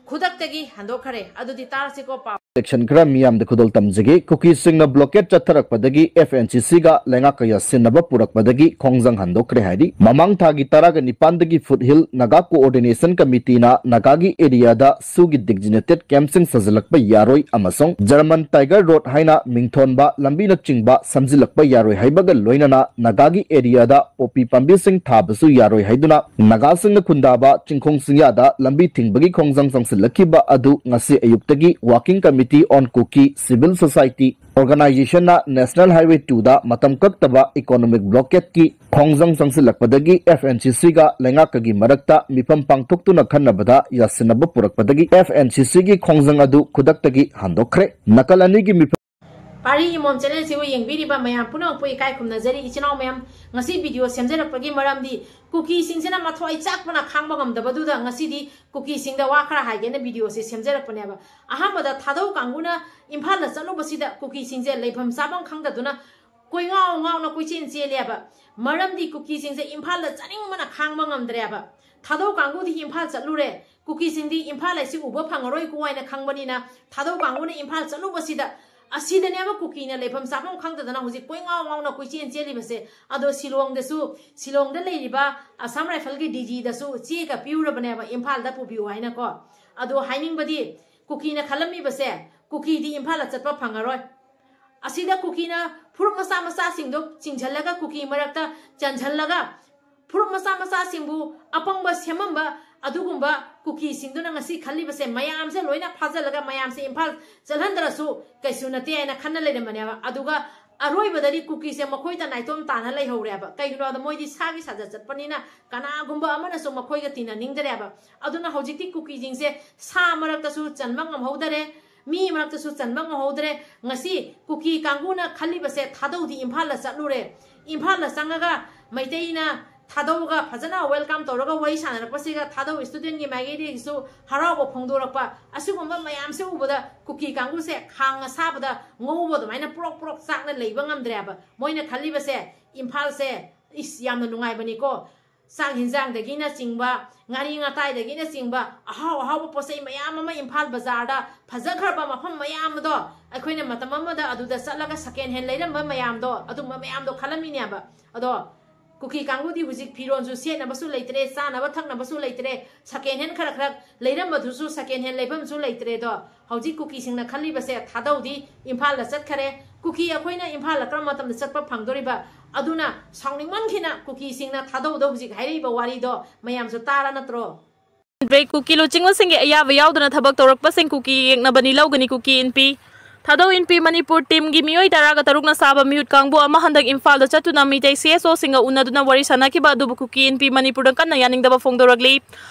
ꯈꯨꯗꯛꯇꯒꯤ ꯍꯟꯗꯣꯛꯈꯔꯦ꯫ ꯑꯗꯨꯗꯤ ꯇꯥꯔꯁꯤꯀꯣ ꯄꯥꯎ꯫ Section ꯈꯔ ꯃꯤꯌꯥꯝꯗ ꯈꯨꯗꯣꯜ ꯇꯝꯖꯒꯦ꯫ ꯀꯨꯀꯤꯁꯤꯡꯅ blockade ꯆꯠꯊꯔꯛꯄꯗꯒꯤ F N C Cꯒ ꯂꯩꯉꯥꯛꯀ ꯌꯥꯁꯤꯟꯅꯕ ꯄꯨꯔꯛꯄꯗꯒꯤ ꯈꯣꯡꯖꯪ ꯍꯟꯗꯣꯛꯈ꯭ꯔꯦ ꯍꯥꯏꯔꯤ꯫ ꯃꯃꯥꯡ ꯊꯥꯒꯤ ꯇꯔꯥꯒ ꯅꯤꯄꯥꯟꯗꯒꯤ Foothill Naga Coordination Committeeꯅ ꯅꯥꯒꯥꯒꯤ areaꯗ SoO ꯒꯤ designated campꯁꯤꯡ ꯁꯥꯖꯤꯜꯂꯛꯄ ꯌꯥꯔꯣꯏ ꯑꯃꯁꯨꯡ German Tiger Road ꯍꯥꯏꯅ ꯃꯤꯡꯊꯣꯟꯕ ꯂꯝꯕꯤꯅꯆꯤꯡꯕ ꯁꯦꯝꯖꯤꯜꯂꯛꯄ ꯌꯥꯔꯣꯏ ꯍꯥꯏꯕꯒ ꯂꯣꯏꯅꯅ ꯅꯥꯒꯥꯒꯤ areaꯗ ꯄꯣꯄꯤ ꯄꯥꯝꯕꯤꯁꯤꯡ ꯊꯥꯕꯁꯨ ꯌꯥꯔꯣꯏ ꯍꯥꯏꯗꯨꯅ ꯅꯥꯒꯥꯁꯤꯡꯅ ꯈꯨꯟꯗꯥꯕ ꯆꯤꯡꯈꯣꯡ ꯆꯤꯡꯌꯥꯗ ꯂꯝꯕꯤ ꯊꯤꯡꯕꯒꯤ ꯈꯣꯡꯖꯪ ꯆꯪꯁꯤꯜꯂꯛꯈꯤꯕ ꯑꯗꯨ ꯉꯁꯤ ꯑꯌꯨꯛꯇꯒꯤ Working Committee on Kuki Civil Society Organizationꯅ National Highway twoꯗ ꯃꯇꯝ ꯀꯛꯇꯕ economic blockadeꯀꯤ ꯈꯣꯡꯖꯪ ꯆꯪꯁꯤꯜꯂꯛꯄꯗꯒꯤ F N C Cꯒ ꯂꯩꯉꯥꯛꯀꯒꯤ ꯃꯔꯛꯇ ꯃꯤꯐꯝ ꯄꯥꯡꯊꯣꯛꯇꯨꯅ ꯈꯟꯅꯕꯗ ꯌꯥꯁꯤꯟꯅꯕ ꯄꯨꯔꯛꯄꯗꯒꯤ F N C Cꯒꯤ ꯈꯣꯡꯖꯪ ꯑꯗꯨ ꯈꯨꯗꯛꯇꯒꯤ ꯍꯟꯗꯣꯛꯈ꯭ꯔꯦ꯫ ꯅꯥꯀꯜ ꯑꯅꯤꯒꯤ ꯃꯤꯐꯝ ꯄꯥꯔꯤ ꯏꯃꯣꯝ ꯆꯦꯅꯦꯜꯁꯤꯕꯨ ꯌꯦꯡꯕꯤꯔꯤꯕ ꯃꯌꯥꯝ ꯄꯨꯝꯅꯃꯛꯄꯨ ꯏꯀꯥꯏ ꯈꯨꯝꯅꯖꯔꯤ꯫ ꯏꯆꯤꯟ ꯏꯅꯥꯎ ꯃꯌꯥꯝ, ꯉꯁꯤ video ꯁꯦꯝꯖꯔꯛꯄꯒꯤ ꯃꯔꯝꯗꯤ ꯀꯨꯀꯤꯁꯤꯡꯁꯤꯅ ꯃꯊ꯭ꯋꯥꯏ ꯆꯥꯛꯄꯅ ꯈꯥꯡꯕ ꯉꯝꯗꯕꯗꯨꯗ ꯉꯁꯤꯗꯤ ꯀꯨꯀꯤꯁꯤꯡꯗ ꯋꯥ ꯈꯔ ꯍꯥꯏꯒꯦꯅ videoꯁꯦ ꯁꯦꯝꯖꯔꯛꯄꯅꯦꯕ꯫ ꯑꯍꯥꯟꯕꯗ ꯊꯥꯗꯧ ꯀꯥꯡꯕꯨꯅ ꯏꯝꯐꯥꯜꯗ ꯆꯠꯂꯨꯕꯁꯤꯗ ꯀꯨꯀꯤꯁꯤꯡꯁꯦ ꯂꯩꯐꯝ ꯆꯥꯐꯝ ꯈꯪꯗꯗꯨꯅ ꯀꯣꯏꯉꯥꯎ ꯉꯥꯎꯅ ꯀꯣꯏꯆꯦꯟ ꯆꯦꯜꯂꯦꯕ꯫ ꯃꯔꯝꯗꯤ ꯀꯨꯀꯤꯁꯤꯡꯁꯦ ꯏꯝꯐꯥꯜꯗ ꯆꯠꯅꯤꯡꯕꯅ ꯈꯥꯡꯕ ꯉꯝꯗ꯭ꯔꯦꯕ꯫ ꯊꯥꯗꯧ ꯀꯥꯡꯕꯨꯗꯤ ꯏꯝꯐꯥꯜ ꯆꯠꯂꯨꯔꯦ, ꯀꯨꯀꯤꯁꯤꯡꯗꯤ ꯏꯝꯐꯥꯜ ꯍꯥꯏꯁꯤ ꯎꯕ ꯐꯪꯉꯔꯣꯏꯀꯣ ꯍꯥꯏꯅ ꯈꯪꯕꯅꯤꯅ ꯊꯥꯗꯧ ꯀꯥꯡꯕꯨꯅ ꯏꯝꯐꯥꯜ ꯆꯠꯂꯨꯕꯁꯤꯗ ꯑꯁꯤꯗꯅꯦꯕ ꯀꯨꯀꯤꯅ ꯂꯩꯐꯝ ꯆꯥꯐꯝ ꯈꯪꯗꯗꯅ ꯍꯧꯖꯤꯛ ꯀꯣꯏꯉꯥꯎ ꯉꯥꯎꯅ ꯀꯣꯏꯆꯦꯟ ꯆꯦꯜꯂꯤꯕꯁꯦ꯫ ꯑꯗꯣ ꯁꯤꯂꯣꯡꯗꯁꯨ, ꯁꯤꯂꯣꯡꯗ ꯂꯩꯔꯤꯕ Assam Riflesꯀꯤ DGꯗꯁꯨ ꯆꯦꯒ ꯄꯤꯔꯨꯔꯕꯅꯦꯕ ꯏꯝꯐꯥꯜꯗ ꯄꯨꯕꯤꯌꯨ ꯍꯥꯏꯅꯀꯣ꯫ ꯑꯗꯣ ꯍꯥꯏꯅꯤꯡꯕꯗꯤ ꯀꯨꯀꯤꯅ ꯈꯜꯂꯝꯃꯤꯕꯁꯦ ꯀꯨꯀꯤꯗꯤ ꯏꯝꯐꯥꯜꯗ ꯆꯠꯄ ꯐꯪꯉꯔꯣꯏ꯫ ꯑꯁꯤꯗ ꯀꯨꯀꯤꯅ ꯐꯨꯔꯨꯞ ꯃꯆꯥ ꯃꯆꯥꯁꯤꯡꯗꯣ ꯆꯤꯡꯁꯤꯜꯂꯒ ꯀꯨꯀꯤ ꯃꯔꯛꯇ ꯆꯟꯁꯤꯜꯂꯒ ꯐꯨꯔꯨꯞ ꯃꯆꯥ ꯃꯆꯥꯁꯤꯡꯕꯨ ꯑꯄꯪꯕ ꯁꯦꯝꯃꯝꯕ ꯑꯗꯨꯒꯨꯝꯕ ꯀꯨꯀꯤꯁꯤꯡꯗꯨꯅ ꯉꯁꯤ ꯈꯜꯂꯤꯕꯁꯦ ꯃꯌꯥꯝꯁꯦ ꯂꯣꯏꯅ ꯐꯥꯖꯤꯜꯂꯒ ꯃꯌꯥꯝꯁꯦ ꯏꯝꯐꯥꯜ ꯆꯠꯍꯟꯗ꯭ꯔꯁꯨ ꯀꯩꯁꯨ ꯅꯠꯇꯦ ꯍꯥꯏꯅ ꯈꯟꯅ ꯂꯩꯔꯝꯕꯅꯦꯕ꯫ ꯑꯗꯨꯒ ꯑꯔꯣꯏꯕꯗꯗꯤ ꯀꯨꯀꯤꯁꯦ ꯃꯈꯣꯏꯗ ꯅꯥꯏꯇꯣꯝ ꯇꯥꯅ ꯂꯩꯍꯧꯔꯦꯕ꯫ ꯀꯩꯒꯤꯅꯣ ꯍꯥꯏꯕꯗ ꯃꯣꯏꯗꯤ ꯁꯥꯒꯤ ꯁꯥꯖꯠ ꯆꯠꯄꯅꯤꯅ ꯀꯅꯥꯒꯨꯝꯕ ꯑꯃꯅꯁꯨ ꯃꯈꯣꯏꯒ ꯇꯤꯟꯅꯅꯤꯡꯗꯔꯦꯕ꯫ ꯑꯗꯨꯅ ꯍꯧꯖꯤꯛꯇꯤ ꯀꯨꯀꯤꯁꯤꯡꯁꯦ ꯁꯥ ꯃꯔꯛꯇꯁꯨ ꯆꯟꯕ ꯉꯝꯍꯧꯗꯔꯦ, ꯃꯤ ꯃꯔꯛꯇꯁꯨ ꯆꯟꯕ ꯉꯝꯍꯧꯗ꯭ꯔꯦ꯫ ꯉꯁꯤ ꯀꯨꯀꯤ ꯀꯥꯡꯕꯨꯅ ꯈꯜꯂꯤꯕꯁꯦ ꯊꯥꯗꯧꯗꯤ ꯏꯝꯐꯥꯜꯗ ꯆꯠꯂꯨꯔꯦ, ꯏꯝꯐꯥꯜꯗ ꯆꯪꯉꯒ ꯃꯩꯇꯩꯅ ꯊꯥꯗꯧꯒ ꯐꯖꯅ welcome ꯇꯧꯔꯒ ꯋꯥꯔꯤ ꯁꯥꯟꯅꯔꯛꯄꯁꯤꯒ ꯊꯥꯗꯧ studentꯀꯤ ꯃꯥꯏꯀꯩꯗꯒꯤꯁꯨ ꯍꯔꯥꯎꯕ ꯐꯣꯡꯗꯣꯔꯛꯄ, ꯑꯁꯤꯒꯨꯝꯕ ꯃꯌꯥꯝꯁꯦ ꯎꯕꯗ ꯀꯨꯀꯤ ꯀꯥꯡꯕꯨꯁꯦ ꯈꯥꯡ ꯑꯁꯥꯕꯗ ꯉꯧꯕ ꯑꯗꯨꯃꯥꯏꯅ ꯄ꯭ꯔꯣꯛ ꯄ꯭ꯔꯣꯛ ꯆꯥꯛꯅ ꯂꯩꯕ ꯉꯝꯗ꯭ꯔꯦꯕ꯫ ꯃꯣꯏꯅ ꯈꯜꯂꯤꯕꯁꯦ ꯏꯝꯐꯥꯜꯁꯦ ꯏꯁ ꯌꯥꯝꯅ ꯅꯨꯡꯉꯥꯏꯕꯅꯤꯀꯣ, ꯆꯥꯛ ꯍꯤꯟꯖꯥꯡꯗꯒꯤꯅꯆꯤꯡꯕ, ꯉꯥꯔꯤ ꯉꯥꯇꯥꯏꯗꯒꯤꯅꯆꯤꯡꯕ, ꯑꯍꯥꯎ ꯑꯍꯥꯎꯕ ꯄꯣꯠ ꯆꯩ ꯃꯌꯥꯝ ꯑꯃ ꯏꯝꯐꯥꯜ ꯕꯖꯥꯔꯗ ꯐꯖꯈ꯭ꯔꯕ ꯃꯐꯝ ꯃꯌꯥꯝ ꯑꯗꯣ ꯑꯩꯈꯣꯏꯅ ꯃꯇꯝ ꯑꯃꯗ ꯑꯗꯨꯗ ꯆꯠꯂꯒ second hand ꯂꯩꯔꯝꯕ ꯃꯌꯥꯝꯗꯣ, ꯑꯗꯨꯝꯕ ꯃꯌꯥꯝꯗꯣ ꯈꯜꯂꯝꯃꯤꯅꯦꯕ꯫ ꯑꯗꯣ ꯀꯨꯀꯤ ꯀꯥꯡꯕꯨꯗꯤ ꯍꯧꯖꯤꯛ ꯐꯤꯔꯣꯜꯁꯨ ꯁꯦꯠꯅꯕꯁꯨ ꯂꯩꯇ꯭ꯔꯦ, ꯆꯥꯅꯕ ꯊꯛꯅꯕꯁꯨ ꯂꯩꯇ꯭ꯔꯦ, second hand ꯈꯔ ꯈꯔ ꯂꯩꯔꯝꯕꯗꯨꯁꯨ second hand ꯂꯩꯐꯝꯁꯨ ꯂꯩꯇ꯭ꯔꯦꯗꯣ꯫ ꯍꯧꯖꯤꯛ ꯀꯨꯀꯤꯁꯤꯡꯅ ꯈꯜꯂꯤꯕꯁꯦ, ꯊꯥꯗꯧꯗꯤ ꯏꯝꯐꯥꯜꯗ ꯆꯠꯈꯔꯦ, ꯀꯨꯀꯤ ꯑꯩꯈꯣꯏꯅ ꯏꯝꯐꯥꯜꯗ ꯀꯔꯝꯕ ꯃꯇꯝꯗ ꯆꯠꯄ ꯐꯪꯗꯣꯔꯤꯕ? ꯑꯗꯨꯅ ꯁꯥꯎꯅꯤꯡꯃꯟꯈꯤꯅ ꯀꯨꯀꯤꯁꯤꯡꯅ ꯊꯥꯗꯧꯗ ꯍꯧꯖꯤꯛ ꯍꯥꯏꯔꯛꯏꯕ ꯋꯥꯔꯤꯗꯣ ꯃꯌꯥꯝꯁꯨ ꯇꯥꯔ ꯅꯠꯇ꯭ꯔꯣ? ꯕ꯭ꯔꯦꯛ꯫ ꯀꯨꯀꯤ ꯂꯨꯆꯤꯡꯕꯁꯤꯡꯒꯤ ꯑꯌꯥꯕ ꯌꯥꯎꯗꯅ ꯊꯕꯛ ꯇꯧꯔꯛꯄꯁꯤꯡ ꯀꯨꯀꯤ ꯌꯦꯛꯅꯕꯅꯤ ꯂꯧꯒꯅꯤ ꯀꯨꯀꯤ ꯏꯟꯄꯤ꯫ ꯊꯥꯗꯧ ꯏꯟꯄꯤ ꯃꯅꯤꯄꯨꯔ ꯇꯤꯝꯒꯤ ꯃꯤꯑꯣꯏ ꯇꯔꯥꯒ ꯇꯔꯨꯛꯅ ꯁꯥꯕ ꯃꯤꯍꯨꯠ ꯀꯥꯡꯕꯨ ꯑꯃ ꯍꯟꯗꯛ ꯏꯝꯐꯥꯜꯗ ꯆꯠꯇꯨꯅ ꯃꯤꯇꯩ ꯁꯤ ꯑꯦꯁ ꯑꯣꯁꯤꯡꯒ ꯎꯅꯗꯨꯅ ꯋꯥꯔꯤ ꯁꯥꯟꯅꯈꯤꯕ ꯑꯗꯨꯕꯨ ꯀꯨꯀꯤ ꯏꯟꯄꯤ ꯃꯅꯤꯄꯨꯔꯗ ꯀꯟꯅ ꯌꯥꯅꯤꯡꯗꯕ ꯐꯣꯡꯗꯣꯔꯛꯂꯤ꯫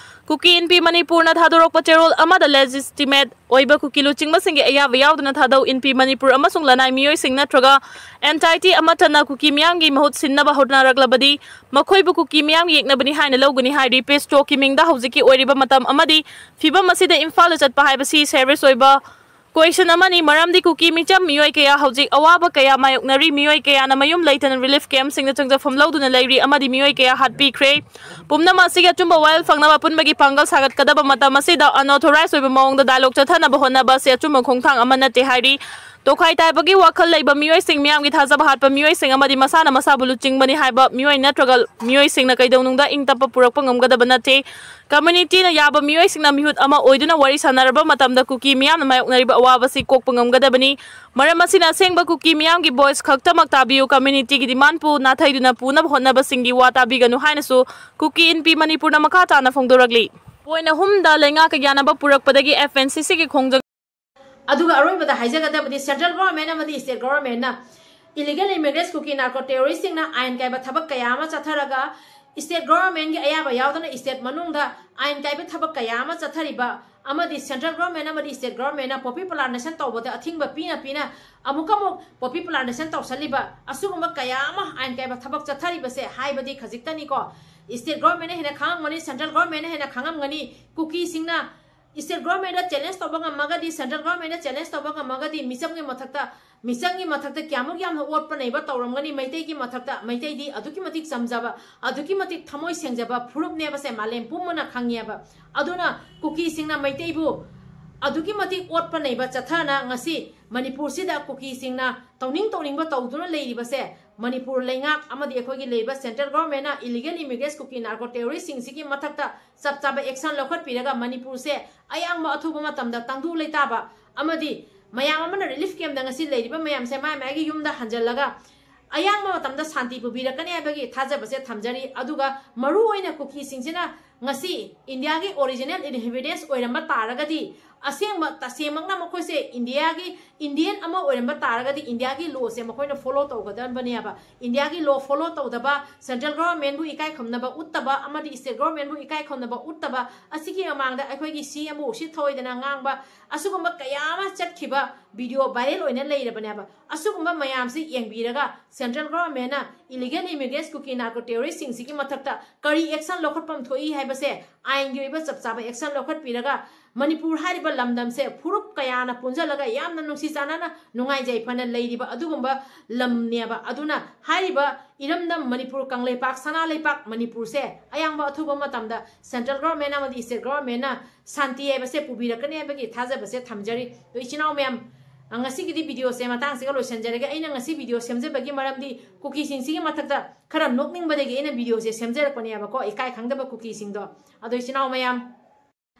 ꯀꯨꯀꯤ ꯏꯟꯄꯤ ꯃꯅꯤꯄꯨꯔꯅ ꯊꯥꯗꯣꯔꯛꯄ ꯆꯦꯔꯣꯜ ꯑꯃꯗ ꯂꯦꯖꯤꯁꯇꯤꯃꯦꯠ ꯑꯣꯏꯕ ꯀꯨꯀꯤ ꯂꯨꯆꯤꯡꯕꯁꯤꯡꯒꯤ ꯑꯌꯥꯕ ꯌꯥꯎꯗꯅ ꯊꯥꯗꯧ ꯏꯟꯄꯤ ꯃꯅꯤꯄꯨꯔ ꯑꯃꯁꯨꯡ ꯂꯅꯥꯏ ꯃꯤꯑꯣꯏꯁꯤꯡ ꯅꯠꯇ꯭ꯔꯒ ꯑꯦꯟꯇꯥꯏꯇꯤ ꯑꯃꯠꯇꯅ ꯀꯨꯀꯤ ꯃꯤꯌꯥꯝꯒꯤ ꯃꯍꯨꯠ ꯁꯤꯟꯅꯕ ꯍꯣꯠꯅꯔꯛꯂꯕꯗꯤ ꯃꯈꯣꯏꯕꯨ ꯀꯨꯀꯤ ꯃꯤꯌꯥꯝ ꯌꯦꯛꯅꯕꯅꯤ ꯍꯥꯏꯅ ꯂꯧꯒꯅꯤ ꯍꯥꯏꯔꯤ꯫ ꯄꯤꯁ ꯇꯣꯛꯀꯤ ꯃꯤꯡꯗ ꯍꯧꯖꯤꯛꯀꯤ ꯑꯣꯏꯔꯤꯕ ꯃꯇꯝ ꯑꯃꯗꯤ ꯐꯤꯕꯝ ꯑꯁꯤꯗ ꯏꯝꯐꯥꯜꯗ ꯆꯠꯄ ꯍꯥꯏꯕꯁꯤ ꯁꯦꯔꯤꯌꯁ ꯑꯣꯏꯕ ꯀꯣꯏꯁꯟ ꯑꯃꯅꯤ, ꯃꯔꯝꯗꯤ ꯀꯨꯀꯤ ꯃꯤꯆꯝ ꯃꯤꯑꯣꯏ ꯀꯌꯥ ꯍꯧꯖꯤꯛ ꯑꯋꯥꯕ ꯀꯌꯥ ꯃꯥꯌꯣꯛꯅꯔꯤ, ꯃꯤꯑꯣꯏ ꯀꯌꯥꯅ ꯃꯌꯨꯝ ꯂꯩꯇꯅ ꯔꯤꯂꯤꯐ ꯀꯦꯝꯞꯁꯤꯡꯗ ꯆꯪꯖꯐꯝ ꯂꯧꯗꯨꯅ ꯂꯩꯔꯤ ꯑꯃꯗꯤ ꯃꯤꯑꯣꯏ ꯀꯌꯥ ꯍꯥꯠꯄꯤꯈ꯭ꯔꯦ꯫ ꯄꯨꯝꯅꯃꯛ ꯑꯁꯤꯒꯤ ꯑꯆꯨꯝꯕ ꯋꯥꯌꯦꯜ ꯐꯪꯅꯕ ꯑꯄꯨꯟꯕꯒꯤ ꯄꯥꯡꯒꯜ ꯁꯥꯒꯠꯀꯗꯕ ꯃꯇꯝ ꯑꯁꯤꯗ ꯑꯟꯑꯣꯊꯣꯔꯥꯏꯖ ꯑꯣꯏꯕ ꯃꯑꯣꯡꯗ ꯗꯥꯏꯂꯣꯒ ꯆꯠꯊꯅꯕ ꯍꯣꯠꯅꯕ ꯑꯁꯤ ꯑꯆꯨꯝꯕ ꯈꯣꯡꯊꯥꯡ ꯑꯃ ꯅꯠꯇꯦ ꯍꯥꯏꯔꯤ꯫ ꯇꯣꯈꯥꯏ ꯇꯥꯏꯕꯒꯤ ꯋꯥꯈꯜ ꯂꯩꯕ ꯃꯤꯑꯣꯏꯁꯤꯡ, ꯃꯤꯌꯥꯝꯒꯤ ꯊꯥꯖꯕ ꯍꯥꯠꯄ ꯃꯤꯑꯣꯏꯁꯤꯡ ꯑꯃꯗꯤ ꯃꯁꯥꯅ ꯃꯁꯥꯕꯨ ꯂꯨꯆꯤꯡꯕꯅꯤ ꯍꯥꯏꯕ ꯃꯤꯑꯣꯏ ꯅꯠꯇ꯭ꯔꯒ ꯃꯤꯑꯣꯏꯁꯤꯡꯅ ꯀꯩꯗꯧꯅꯨꯡꯗ ꯏꯪ ꯇꯞꯄ ꯄꯨꯔꯛꯄ ꯉꯝꯒꯗꯕ ꯅꯠꯇꯦ꯫ ꯀꯝꯃ꯭ꯌꯨꯅꯤꯇꯤꯅ ꯌꯥꯕ ꯃꯤꯑꯣꯏꯁꯤꯡꯅ ꯃꯤꯍꯨꯠ ꯑꯃ ꯑꯣꯏꯗꯨꯅ ꯋꯥꯔꯤ ꯁꯥꯟꯅꯔꯕ ꯃꯇꯝꯗ ꯀꯨꯀꯤ ꯃꯤꯌꯥꯝꯅ ꯃꯥꯌꯣꯛꯅꯔꯤꯕ ꯑꯋꯥꯕꯁꯤ ꯀꯣꯛꯄ ꯉꯝꯒꯗꯕꯅꯤ꯫ ꯃꯔꯝ ꯑꯁꯤꯅ ꯑꯁꯦꯡꯕ ꯀꯨꯀꯤ ꯃꯤꯌꯥꯝꯒꯤ ꯚꯣꯏꯁ ꯈꯛꯇꯃꯛ ꯇꯥꯕꯤꯌꯨ, ꯀꯝꯃ꯭ꯌꯨꯅꯤꯇꯤꯒꯤ ꯗꯤꯃꯥꯟꯄꯨ ꯅꯥꯊꯩꯗꯨꯅ ꯄꯨꯅꯕ ꯍꯣꯠꯅꯕꯁꯤꯡꯒꯤ ꯋꯥ ꯇꯥꯕꯤꯒꯅꯨ ꯍꯥꯏꯅꯁꯨ ꯀꯨꯀꯤ ꯏꯟꯄꯤ ꯃꯅꯤꯄꯨꯔꯅ ꯃꯈꯥ ꯇꯥꯅ ꯐꯣꯡꯗꯣꯔꯛꯂꯤ꯫ ꯄꯣꯏꯟ ꯑꯍꯨꯝꯗ ꯂꯩꯉꯥꯛꯀ ꯌꯥꯅꯕ ꯄꯨꯔꯛꯄꯗꯒꯤ ꯑꯦꯐ ꯑꯦꯟ ꯁꯤ ꯁꯤꯒꯤ ꯈꯣꯡꯖꯪ ꯑꯗꯨꯒ ꯑꯔꯣꯏꯕꯗ ꯍꯥꯏꯖꯒꯗꯕꯗꯤ central government ꯑꯃꯗꯤ state governmentꯅ illegal immigrants ꯀꯨꯀꯤ narco terroristꯁꯤꯡꯅ ꯑꯥꯏꯟ ꯀꯥꯏꯕ ꯊꯕꯛ ꯀꯌꯥ ꯑꯃ ꯆꯠꯊꯔꯒ state governmentꯀꯤ ꯑꯌꯥꯕ ꯌꯥꯎꯗꯅ state ꯃꯅꯨꯡꯗ ꯑꯥꯏꯟ ꯀꯥꯏꯕ ꯊꯕꯛ ꯀꯌꯥ ꯑꯃ ꯆꯠꯊꯔꯤꯕ ꯑꯃꯗꯤ central government ꯑꯃꯗꯤ state governmentꯅ poppy plantation ꯇꯧꯕꯗ ꯑꯊꯤꯡꯕ ꯄꯤꯅ ꯄꯤꯅ ꯑꯃꯨꯛꯀ ꯑꯃꯨꯛ poppy plantation ꯇꯧꯁꯜꯂꯤꯕ ꯑꯁꯤꯒꯨꯝꯕ ꯀꯌꯥ ꯑꯃ ꯑꯥꯏꯟ ꯀꯥꯏꯕ ꯊꯕꯛ ꯆꯠꯊꯔꯤꯕꯁꯦ ꯍꯥꯏꯕꯗꯤ ꯈꯖꯤꯛꯇꯅꯤꯀꯣ꯫ State governmentꯅ ꯍꯦꯟꯅ ꯈꯪꯉꯝꯒꯅꯤ, central governmentꯅ ꯍꯦꯟꯅ ꯈꯪꯉꯝꯒꯅꯤ꯫ ꯀꯨꯀꯤꯁꯤꯡꯅ state government ꯗ challenge ꯇꯧꯕ ꯉꯝꯃꯒꯗꯤ, central government ꯗ challenge ꯇꯧꯕ ꯉꯝꯃꯒꯗꯤ, ꯃꯤꯆꯝꯒꯤ ꯃꯊꯛꯇ, ꯃꯤꯆꯝꯒꯤ ꯃꯊꯛꯇ ꯀꯌꯥꯃꯨꯛ ꯌꯥꯝꯅ ꯑꯣꯠꯄ ꯅꯩꯕ ꯇꯧꯔꯝꯒꯅꯤ꯫ ꯃꯩꯇꯩꯒꯤ ꯃꯊꯛꯇ, ꯃꯩꯇꯩꯗꯤ ꯑꯗꯨꯛꯀꯤ ꯃꯇꯤꯛ ꯆꯝꯖꯕ, ꯑꯗꯨꯛꯀꯤ ꯃꯇꯤꯛ ꯊꯃꯣꯏ ꯁꯦꯡꯖꯕ ꯐꯨꯔꯨꯞꯅꯦꯕꯁꯦ ꯃꯥꯂꯦꯝ ꯄꯨꯝꯕꯅ ꯈꯪꯉꯦꯕ꯫ ꯑꯗꯨꯅ ꯀꯨꯀꯤꯁꯤꯡꯅ ꯃꯩꯇꯩꯕꯨ ꯑꯗꯨꯛꯀꯤ ꯃꯇꯤꯛ ꯑꯣꯠꯄ ꯅꯩꯕ ꯆꯠꯊꯅ ꯉꯁꯤ ꯃꯅꯤꯄꯨꯔꯁꯤꯗ ꯀꯨꯀꯤꯁꯤꯡꯅ ꯇꯧꯅꯤꯡ ꯇꯧꯅꯤꯡꯕ ꯇꯧꯗꯨꯅ ꯂꯩꯔꯤꯕꯁꯦ, ꯃꯅꯤꯄꯨꯔ ꯂꯩꯉꯥꯛ ꯑꯃꯗꯤ ꯑꯩꯈꯣꯏꯒꯤ ꯂꯩꯔꯤꯕ central government ꯅ illegal immigrants ꯀꯨꯀꯤ narco terrorist ꯁꯤꯡꯁꯤꯒꯤ ꯃꯊꯛꯇ ꯆꯞ ꯆꯥꯕ action ꯂꯧꯈꯠꯄꯤꯔꯒ ꯃꯅꯤꯄꯨꯔꯁꯦ ꯑꯌꯥꯡꯕ ꯑꯊꯨꯕ ꯃꯇꯝꯗ ꯇꯪꯗꯨ ꯂꯩꯇꯥꯕ ꯑꯃꯗꯤ ꯃꯌꯥꯝ ꯑꯃꯅ relief camp ꯗ ꯉꯁꯤ ꯂꯩꯔꯤꯕ ꯃꯌꯥꯝꯁꯦ ꯃꯥꯏ ꯃꯥꯏꯒꯤ ꯌꯨꯝꯗ ꯍꯟꯖꯜꯂꯒ ꯑꯌꯥꯡꯕ ꯃꯇꯝꯗ ꯁꯥꯟꯇꯤ ꯄꯨꯕꯤꯔꯛꯀꯅꯤ ꯍꯥꯏꯕꯒꯤ ꯊꯥꯖꯕꯁꯦ ꯊꯝꯖꯔꯤ꯫ ꯑꯗꯨꯒ ꯃꯔꯨꯑꯣꯏꯅ ꯀꯨꯀꯤꯁꯤꯡꯁꯤꯅ ꯉꯁꯤ ꯏꯟꯗꯤꯌꯥꯒꯤ original inhabitants ꯑꯣꯏꯔꯝꯕ ꯇꯥꯔꯒꯗꯤ, ꯑꯁꯦꯡꯕ ꯇꯁꯦꯡꯃꯛꯅ ꯃꯈꯣꯏꯁꯦ ꯏꯟꯗꯤꯌꯥꯒꯤ Indian ꯑꯃ ꯑꯣꯏꯔꯝꯕ ꯇꯥꯔꯒꯗꯤ ꯏꯟꯗꯤꯌꯥꯒꯤ law ꯁꯦ ꯃꯈꯣꯏꯅ follow ꯇꯧꯒꯗꯕꯅꯦꯕ꯫ ꯏꯟꯗꯤꯌꯥꯒꯤ law follow ꯇꯧꯗꯕ, central government ꯕꯨ ꯏꯀꯥꯏ ꯈꯨꯝꯅꯕ ꯎꯠꯇꯕ ꯑꯃꯗꯤ state government ꯕꯨ ꯏꯀꯥꯏ ꯈꯨꯝꯅꯕ ꯎꯠꯇꯕ ꯑꯁꯤꯒꯤ ꯃꯃꯥꯡꯗ ꯑꯩꯈꯣꯏꯒꯤ C M ꯕꯨ ꯎꯁꯤꯠ ꯊꯑꯣꯏꯗꯅ ꯉꯥꯡꯕ ꯑꯁꯤꯒꯨꯝꯕ ꯀꯌꯥ ꯑꯃ ꯆꯠꯈꯤꯕ video viral ꯑꯣꯏꯅ ꯂꯩꯔꯕꯅꯦꯕ꯫ ꯑꯁꯤꯒꯨꯝꯕ ꯃꯌꯥꯝꯁꯤ ꯌꯦꯡꯕꯤꯔꯒ central government ꯅ illegal immigrants ꯀꯨꯀꯤ narco terrorist ꯁꯤꯡꯁꯤꯒꯤ ꯃꯊꯛꯇ ꯀꯔꯤ action ꯂꯧꯈꯠꯐꯝ ꯊꯣꯛꯏ ꯍꯥꯏꯕꯁꯦ ꯑꯥꯏꯟꯒꯤ ꯑꯣꯏꯕ ꯆꯞ ꯆꯥꯕ action ꯂꯧꯈꯠꯄꯤꯔꯒ ꯃꯅꯤꯄꯨꯔ ꯍꯥꯏꯔꯤꯕ ꯂꯝꯗꯝꯁꯦ ꯐꯨꯔꯨꯞ ꯀꯌꯥꯅ ꯄꯨꯟꯁꯤꯜꯂꯒ ꯌꯥꯝꯅ ꯅꯨꯡꯁꯤ ꯆꯥꯟꯅꯅ ꯅꯨꯡꯉꯥꯏ ꯌꯥꯏꯐꯅ ꯂꯩꯔꯤꯕ ꯑꯗꯨꯒꯨꯝꯕ ꯂꯝꯅꯦꯕ꯫ ꯑꯗꯨꯅ ꯍꯥꯏꯔꯤꯕ ꯏꯔꯝꯗꯝ ꯃꯅꯤꯄꯨꯔ, ꯀꯪꯂꯩꯄꯥꯛ, ꯁꯅꯥ ꯂꯩꯄꯥꯛ ꯃꯅꯤꯄꯨꯔꯁꯦ ꯑꯌꯥꯡꯕ ꯑꯊꯨꯕ ꯃꯇꯝꯗ central government ꯑꯃꯗꯤ state government ꯅ ꯁꯥꯟꯇꯤ ꯍꯥꯏꯕꯁꯦ ꯄꯨꯕꯤꯔꯛꯀꯅꯤ ꯍꯥꯏꯕꯒꯤ ꯊꯥꯖꯕꯁꯦ ꯊꯝꯖꯔꯤ꯫ ꯑꯗꯣ ꯏꯆꯤꯟ ꯏꯅꯥꯎ ꯃꯌꯥꯝ, ꯑ, ꯉꯁꯤꯒꯤꯗꯤ video ꯁꯦ ꯃꯇꯥꯡꯁꯤꯒ ꯂꯣꯏꯁꯤꯟꯖꯔꯒꯦ꯫ ꯑꯩꯅ ꯉꯁꯤ video ꯁꯦꯝꯖꯕꯒꯤ ꯃꯔꯝꯗꯤ ꯀꯨꯀꯤꯁꯤꯡꯁꯤꯒꯤ ꯃꯊꯛꯇ ꯈꯔ ꯅꯣꯛꯅꯤꯡꯕꯗꯒꯤ ꯑꯩꯅ video ꯁꯦ ꯁꯦꯝꯖꯔꯛꯄꯅꯦꯕꯀꯣ, ꯏꯀꯥꯏ ꯈꯪꯗꯕ ꯀꯨꯀꯤꯁꯤꯡꯗꯣ꯫ ꯑꯗꯣ ꯏꯆꯤꯟ ꯏꯅꯥꯎ ꯃꯌꯥꯝ,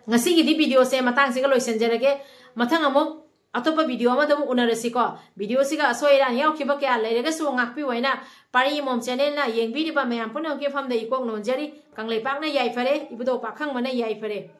ꯉꯁꯤꯒꯤꯗꯤ video ꯁꯦ ꯃꯇꯥꯡꯁꯤꯒ ꯂꯣꯏꯁꯤꯟꯖꯔꯒꯦ꯫ ꯃꯊꯪ ꯑꯃꯨꯛ ꯑꯇꯣꯞꯄ video ꯑꯃꯗ ꯑꯃꯨꯛ ꯎꯅꯔꯁꯤꯀꯣ꯫ Video ꯁꯤꯒ ꯑꯁꯣꯏ ꯑꯔꯥꯟ ꯌꯥꯎꯈꯤꯕ ꯀꯌꯥ ꯂꯩꯔꯒꯁꯨ ꯉꯥꯛꯄꯤꯌꯨ ꯍꯥꯏꯅ ꯄꯥꯔꯤ ꯃꯣꯝ channel ꯅ ꯌꯦꯡꯕꯤꯔꯤꯕ ꯃꯌꯥꯝ ꯄꯨꯝꯅꯃꯛꯀꯤ ꯃꯐꯝꯗ ꯏꯀꯣꯛ ꯅꯣꯟꯖꯔꯤ꯫ ꯀꯪꯂꯩꯄꯥꯛꯅ ꯌꯥꯏꯐꯔꯦ, ꯏꯕꯨꯙꯧ ꯄꯥꯈꯪꯕꯅ ꯌꯥꯏꯐꯔꯦ꯫